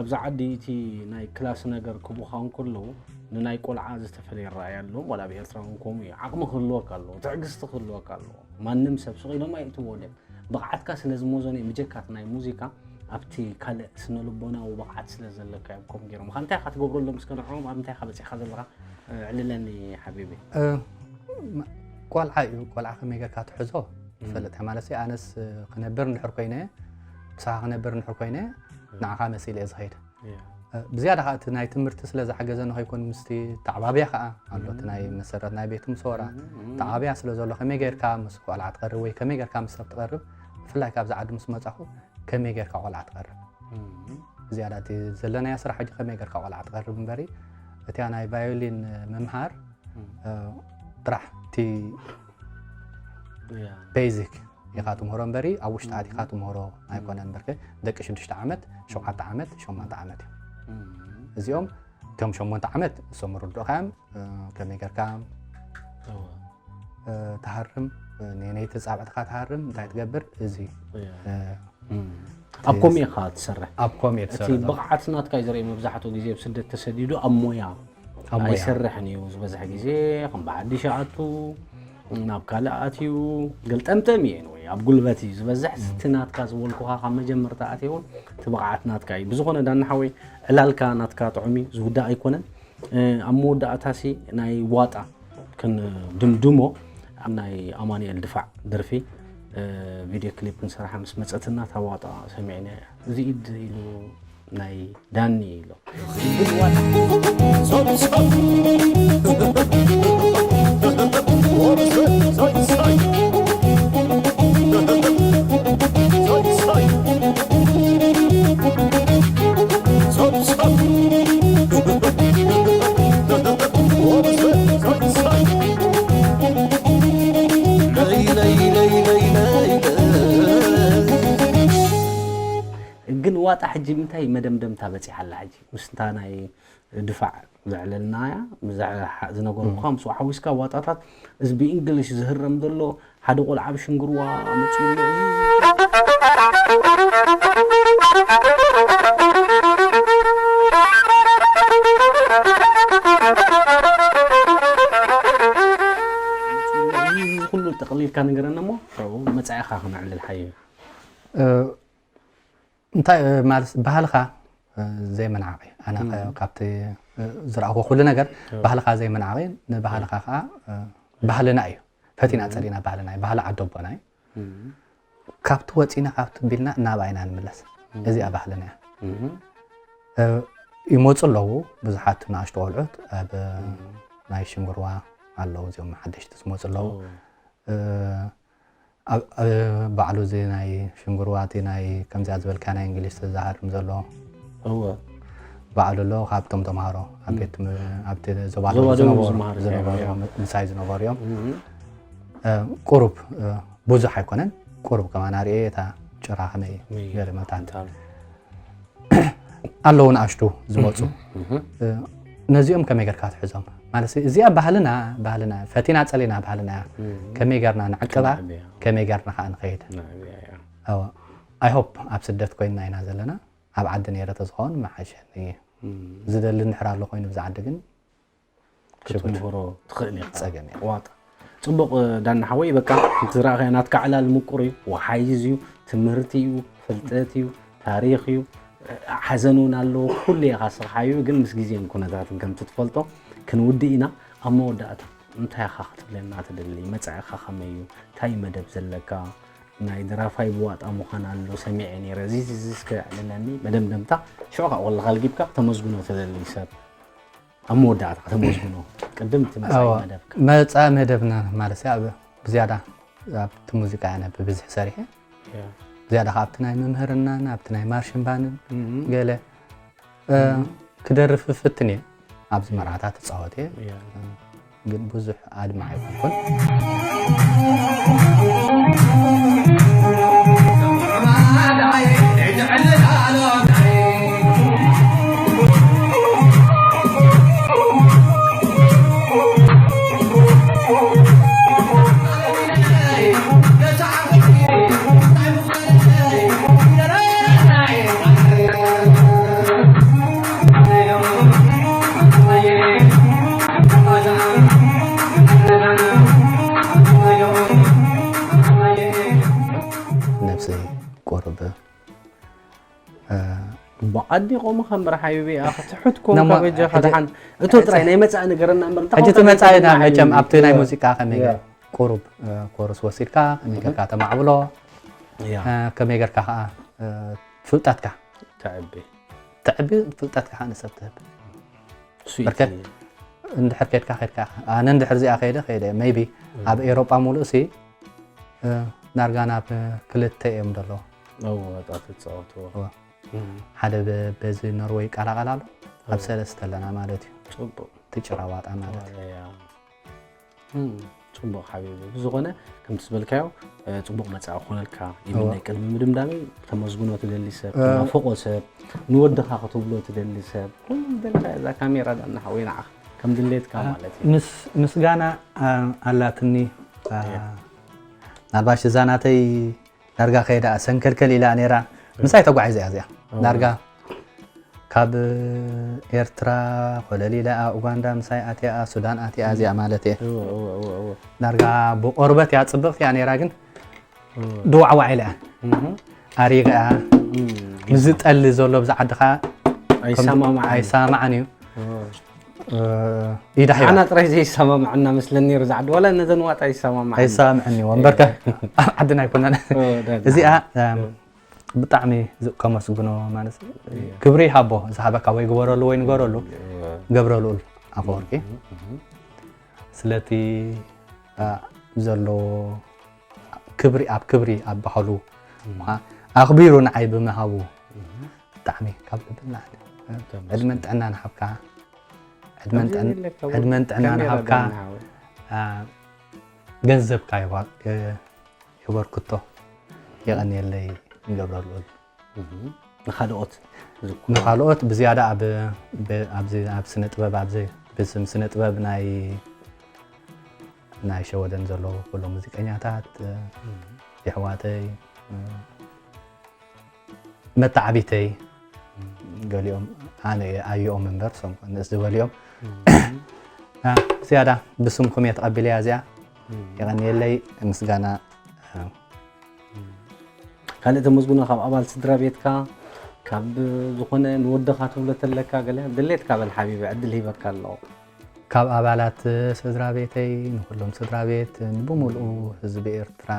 ኣብዛ ዓዲ እቲ ናይ ክላስ ነገር ክቡኻ እንከለዉ ንናይ ቆልዓ ዝተፈለየ ራእይ ኣለዎም ዋላ ኣብ ኤርትራ እውን ከምኡ እዩ ዓቕሚ ክህልወካ ኣለዎ ትዕግስቲ ክህልወካ ኣለዎ ማንም ሰብ ስቕ ኢሎም ኣይእትዎ ድም ብቕዓትካ ስለ ዝመዘኑ እዮም ብጀካ እቲ ናይ ሙዚቃ ኣብቲ ካልእ ስነ ልቦናዊ ብቕዓት ስለ ዘለካ እዮም ከምኡ ገይሮምኻ እንታይ ኢኻ ትገብረሎም እስከ ንዕኦም ኣብ እንታይ ኢኻ በፂሕኻ ዘለኻ ዕልለኒ ሓቢቢ ቆልዓ እዩ ቆልዓ ከመይ ጌርካ ትሕዞ ትፈልጥ ማለት ኣነስ ክነብር እንድሕር ኮይነ ምሳኻ ክነብር እንድሕር ኮይነ ንዓኻ መሲለ እየ ዝኸይድ ብዝያዳ ከዓ እቲ ናይ ትምህርቲ ስለ ዝሓገዘ ንኸይኮን ምስቲ ተዓባብያ ከዓ ኣሎ እቲ ናይ መሰረት ናይ ቤት ምሶራ ተዓባብያ ስለ ዘሎ ከመይ ጌርካ ምስ ቆልዓ ትቐርብ ወይ ከመይ ጌርካ ምስ ሰብ ትቐርብ ብፍላይ ካብዚ ዓዲ ምስ መፃኹ ከመይ ጌርካ ቆልዓ ትቐርብ ዝያዳ እቲ ዘለናዮ ስራሕ ሕጂ ከመይ ጌርካ ቆልዓ ትቐርብ እምበሪ እቲያ ናይ ቫዮሊን ምምሃር ጥራሕ እቲ ቤዚክ ኢኻ ትምህሮ እምበሪ ኣብ ውሽጢ ኣቲኻ ትምህሮ ኣይኮነን እምበርከ ደቂ ሽዱሽተ ዓመት ሸውዓተ ዓመት ሸሞንተ ዓመት እዮም እዚኦም እቶም ሸሞንተ ዓመት እሶም ርድኦኻ እዮም ከመይ ጌርካ ትሃርም ነይቲ ፃብዕትኻ ትሃርም እንታይ ትገብር እዚ ኣብ ኮሚኡ ኢኻ ትሰርሕ። ኣብ ኮሚኡ እቲ ትሰርሕ ዘሎ። ብቕዓት ናትካ እዩ ዘርኢ። መብዛሕትኡ ግዜ ኣብ ስደት ተሰዲዱ ኣብ ሞያ ኣብ ሞያ። ኣይሰርሕን እዩ ዝበዝሕ ግዜ። ከም በዓዲ ሸኣቱ ናብ ካልእ ኣትዩ ገልጠምጠም እየ ወይ ኣብ ጉልበት እዩ ዝበዝሕ። እቲ ናትካ ዝበልኩኻ ካብ መጀመርታ ኣትየ እውን እቲ ብቕዓት ናትካ እዩ። ብዝኾነ ዳና ሓወይ ዕላልካ ናትካ ጥዑም እዩ፣ ዝውዳእ ኣይኮነን። እ፣ ኣብ መወዳእታሲ ናይ ዋጣ ክንድምድሞ ኣብ ናይ ኣማኑኤል ድፋዕ ደርፊ እ፣ ቪድዮ ክሊፕ ክንሰርሓ ምስ መፀትና እታ ዋጣ ሰሚዕና እዚ ኢድ ኢሉ ናይ ዳኒ ኢሎ ግን ዋጣ ሕጂ ምንታይ መደምደምታ በፂሓ ኣላ ሕጂ ምስታ ናይ ድፋዕ ዘዕለልናያ ዝነገርኩኻ ምስኡ ሓዊስካ ዋጣታት እዚ ብእንግሊሽ ዝህረም ዘሎ ሓደ ቆልዓ ብሽንግርዋ መፅኡ ኣሎ እዚ ኩሉ ጠቕሊልካ ንገረና እሞ ካብኡ መፃኢኻ ክነዕልል ሓዩ እንታይ ማለት ባህልኻ ዘይምንዓቕ እዩ። ኣነ ካብቲ ዝረኣኹ ኩሉ ነገር ባህልኻ ዘይምንዓቕ እዩ። ንባህልኻ ከዓ ባህልና እዩ ፈቲና ፀሊና ባህልና እዩ። ባህሊ ዓዲ ኣቦና እዩ። ካብቲ ወፂና ካብቲ ቢልና እናብኣ ኢና ንምለስ። እዚኣ ባህልና እያ። ይመፁ ኣለዉ ብዙሓት ንኣሽቱ ቆልዑት ኣብ ናይ ሽንጉርዋ ኣለዉ እዚኦም ሓደሽቲ ዝመፁ ኣለዉ። ባዕሉ እዚ ናይ ሽንጉርዋ እቲ ናይ ከምዚኣ ዝበልካ ናይ እንግሊዝ ተዛሃርም ዘሎ እወ ባዕሉ ኣሎ ካብቶም ተምሃሮ ኣብ ቤት ትም- ኣብቲ ዞባ ዞባ ደቡብ ደቡብ ዝነበሩ ዝመሃሩ ዝነበሩ እዮም፣ እዮም። ምሳይ ዝነበሩ እዮም እም። እ፣ ቁሩብ እ፣ ብዙሕ ኣይኮነን ቁሩብ ከማን ኣርእየ እታ ጭራ ከመይ እይ። ገለ መታን እንታሉ ኣለዉ ንኣሽቱ ዝመፁ እም። እ፣ ነዚኦም ከመይ ገርካ ትሕዞም ማለት እዚኣ ባህልና ባህልና ፈቲና ፀሊና ባህልና እያ እም። ከመይ ገርና ንዕቅባ ከመይ ገርና ከዓ ንኸይድ ናዕብያ እያ። ኣዎ። I hope ኣብ ስደት ኮይንና ኢና ዘለና። ኣብ ዓዲ ነይረ ተዝኸውን ምሓሸኒ። ዝደሊ እንድሕር ኣሎ ኮይኑ ብዛ ዓዲ ግን ክትምህሮ ትኽእል ኢኻ። ጸገም የለን። ዋጣ። ጽቡቕ ዳና ሓወይ በቃ እቲ ዝረኣኻዮ ናትካ ዕላል ምቁር እዩ። ወሓይዝ እዩ። ትምህርቲ እዩ። ፍልጠት እዩ። ታሪኽ እዩ። ሓዘን እውን ኣለዎ። ኩሉ ኢኻ ስርሓዩ ግን ምስ ግዜን ኩነታትን ከምቲ ትፈልጦ ክንውድእ ኢና። ኣብ መወዳእታ እንታይ ኢኻ ክትብለና ትደሊ? መጻኢኻ ከመይ እዩ? እንታይ መደብ ዘለካ? ናይ ደራፋይ ብዋጣ ምዃን ኣሎ ሰሚዐ ነይረ። እዚ እዚ እስከ ኣዕልለኒ መደምደምታ ሽዑ ካብ ወለኻ ልጊብካ ከተመስግኖ ትደሊ ሰብ ኣብ መወዳእታ ከተመስግኖ ቅድም እቲ መጻኢ መደብካ። መጻኢ መደብና ማለት ኣብ ብዝያዳ ኣብቲ ሙዚቃ ኣነ ብብዝሒ ሰሪሐ ዝያዳ ካብ ኣብቲ ናይ መምህርናን ኣብቲ ናይ ማርሽን ባንን ገለ ክደርፍ ፍትን እየ ኣብዚ መርዓታት እፃወት እየ ግን ብዙሕ ኣድማዕ ኣይኮንኩን ነብሰይ ቁሩብ ብዓዲ ቆመ ከም ርሓዩ ቢኣ ክትሕት ኮንካ በጃኻ ደሓን እቶ ጥራይ ናይ መጻኢ ነገረና እምበር እንታይ ሕጂ እቲ መጻኢና መቸም ኣብቲ ናይ ሙዚቃ ከመይ ቁሩብ ኮርስ ወሲድካ ከመይ ጌርካ ተማዕብሎ ከመይ ጌርካ ከዓ ፍልጠትካ ተዕቢ ተዕቢ ፍልጠትካ ከዓ ንሰብ ትህብ በርከት እንድሕር ከድካ ከድካ ኣነ እንድሕር እዚኣ ከይደ ከይደ ሜይቢ ኣብ ኤሮጳ ሙሉእ ሲ ዳርጋ ናብ ክልተ እዮም ዘለዉ ኣወጣት ዝፃወትዎ ሓደ በዚ ኖርወይ ይቀላቀል ኣሎ ኣብ ሰለስተ ኣለና ማለት እዩ ፅቡቅ እቲ ጭራ ዋጣ ማለት እዩ ፅቡቅ ሓቢቢ ብዝኮነ ከምቲ ዝበልካዮ ፅቡቅ መፃኢ ክኾነልካ ይምነ ቅድሚ ምድምዳመይ ተመስግኖ ትደሊ ሰብ ተናፍቆ ሰብ ንወድኻ ክትብሎ ትደሊ ሰብ ኩሉ ደልካ እዛ ካሜራ ዳና ሓወይ ንዓኻ ከም ድሌትካ ማለት እዩ ምስጋና ኣላትኒ ናልባሽ እዛ ናተይ ዳርጋ ከይዳ ሰንከልከል ኢላ ነይራ ምሳይ ተጓዒዘ እያ እዚኣ ዳርጋ ካብ ኤርትራ ኮለል ኢለ ኡጋንዳ ምሳይ ኣትያ ሱዳን ኣትያ እዚኣ ማለት እየ። ዳርጋ ብቆርበት እያ ጽብቕቲ እያ ነይራ ግን ድዋዕዋዕ ኢለ እያ ኣሪጋ እያ። ምስ ጠሊ ዘሎ ብዛ ዓድኻ ኣይሰማማዕን። ኣይሰማማዕን እዩ። ኢዳ ሒባ ኣና ጥራይ ዘይሰማማዕና መስለኒ ነይሩ ዛዕዲ ዋላ ነዘን ዋጣ ይሰማማዕ። ኣይሰማማዕን እዩ ወንበርከ ኣብ ዓድና ኣይኮነን። እዚኣ ብጣዕሚ ከመስግኖ ማለት ክብሪ ይሃቦ ዝሃበካ ወይ ግበረሉ ወይ ንገረሉ ገብረ ልኡል ኣፈወርቂ ስለቲ ዘሎ ክብሪ ኣብ ክብሪ ኣብ ባህሉ ኣኽቢሩ ንዓይ ብምሃቡ ብጣዕሚ ካብ ልቢ ንላዕሊ ዕድመን ጥዕናን ሃብካ። ዕድመን ጥዕን- ዕድመን ጥዕናን ሃብካ። ገንዘብካ የበርክቶ። የቐንየለይ ንገብረ ልኡል። ንኻልኦት ንኻልኦት ብዝያዳ ኣብ ብ- ኣብዚ ኣብ ስነ ጥበብ ኣብዚ ብስም ስነ ጥበብ ናይ ናይ ሸወደን ዘለዉ ኩሎም ሙዚቀኛታት የሕዋተይ መተዓቢተይ ገሊኦም ኣነ እየ ኣየኦም እምበር ሶም ንእስ ዝበልዮም ዝያዳ ብስምኩም እየ ተቐቢለያ እዚኣ የቐንየለይ ምስጋና ካልእ ተመስግኖ ካብ ኣባል ስድራ ቤትካ ካብ ዝኾነ ንወድኻ ትብሎ ተለካ ገለ ድሌትካ በል ሓቢቢ ዕድል ሂበካ ኣለኹ። ካብ ኣባላት ስድራ ቤተይ ንኩሎም ስድራ ቤት ንብሙሉኡ ህዝቢ ኤርትራ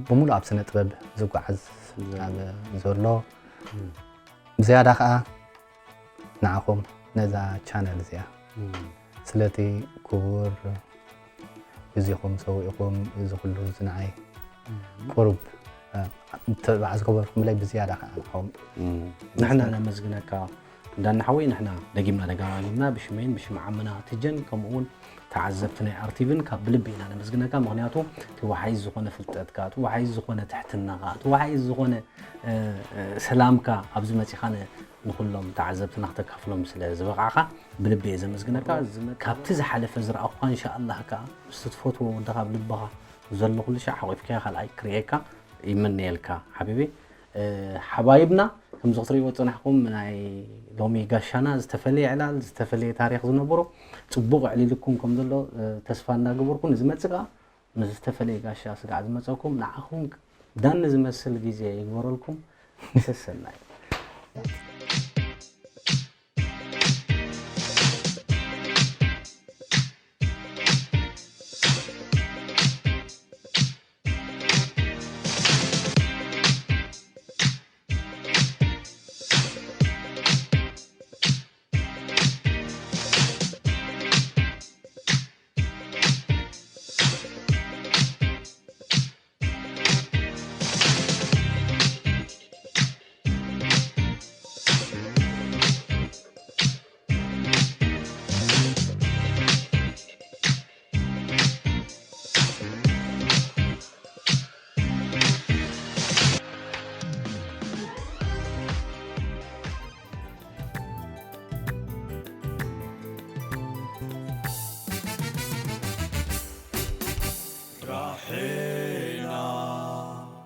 ብሙሉእ ኣብ ስነ ጥበብ ዝጓዓዝ ኣብ ዘሎ ብዝያዳ ከዓ ንዓኹም ነዛ ቻነል እዚኣ ስለቲ ክቡር ግዜኹም ሰዊእኹም እዚ ኩሉ እዚ ንዓይ ቁሩብ ተባዕ ዝገበርኩምለይ ብዝያዳ ከዓ ንዓኹም ንሕና ነመስግነካ እንዳና ሓወይ ንሕና ደጊምና ደጋማጊምና ብሽመይን ብሽም ዓምና ትጀን ከምኡ እውን ተዓዘብቲ ናይ ኣርቲቪን ካብ ብልቢ ኢና ነመስግነካ። ምኽንያቱ እቲ ወሓይዝ ዝኾነ ፍልጠትካ፣ እቲ ወሓይዝ ዝኾነ ትሕትናኻ፣ እቲ ወሓይዝ ዝኾነ ሰላምካ ኣብዚ መፂኻ ንኩሎም ተዓዘብትና ክተካፍሎም ስለ ዝበቃዕካ ብልቢ እየ ዘመስግነካ። ካብቲ ዝሓለፈ ዝረኣኹካ እንሻኣላህ ከዓ ምስቲ ትፈትዎ ወድኻ ኣብ ልብኻ ዘሎ ኩሉ ሻዕ ሓቂፍካዮ ካልኣይ ክርእየካ ይምነየልካ ሓቢቢ። ሓባይብና ከምዚ ክትርእይዎ ዝፀናሕኩም ናይ ሎሚ ጋሻና ዝተፈለየ ዕላል ዝተፈለየ ታሪክ ዝነበሮ ፅቡቅ ኣዕሊልኩም ከም ዘሎ ተስፋ እናገበርኩ ንዝመፅእ ከዓ ምስ ዝተፈለየ ጋሻ ስጋዕ ዝመፀኩም ንዓኹም ዳኒ ዝመስል ግዜ ይግበረልኩም። ሰሰናዩ።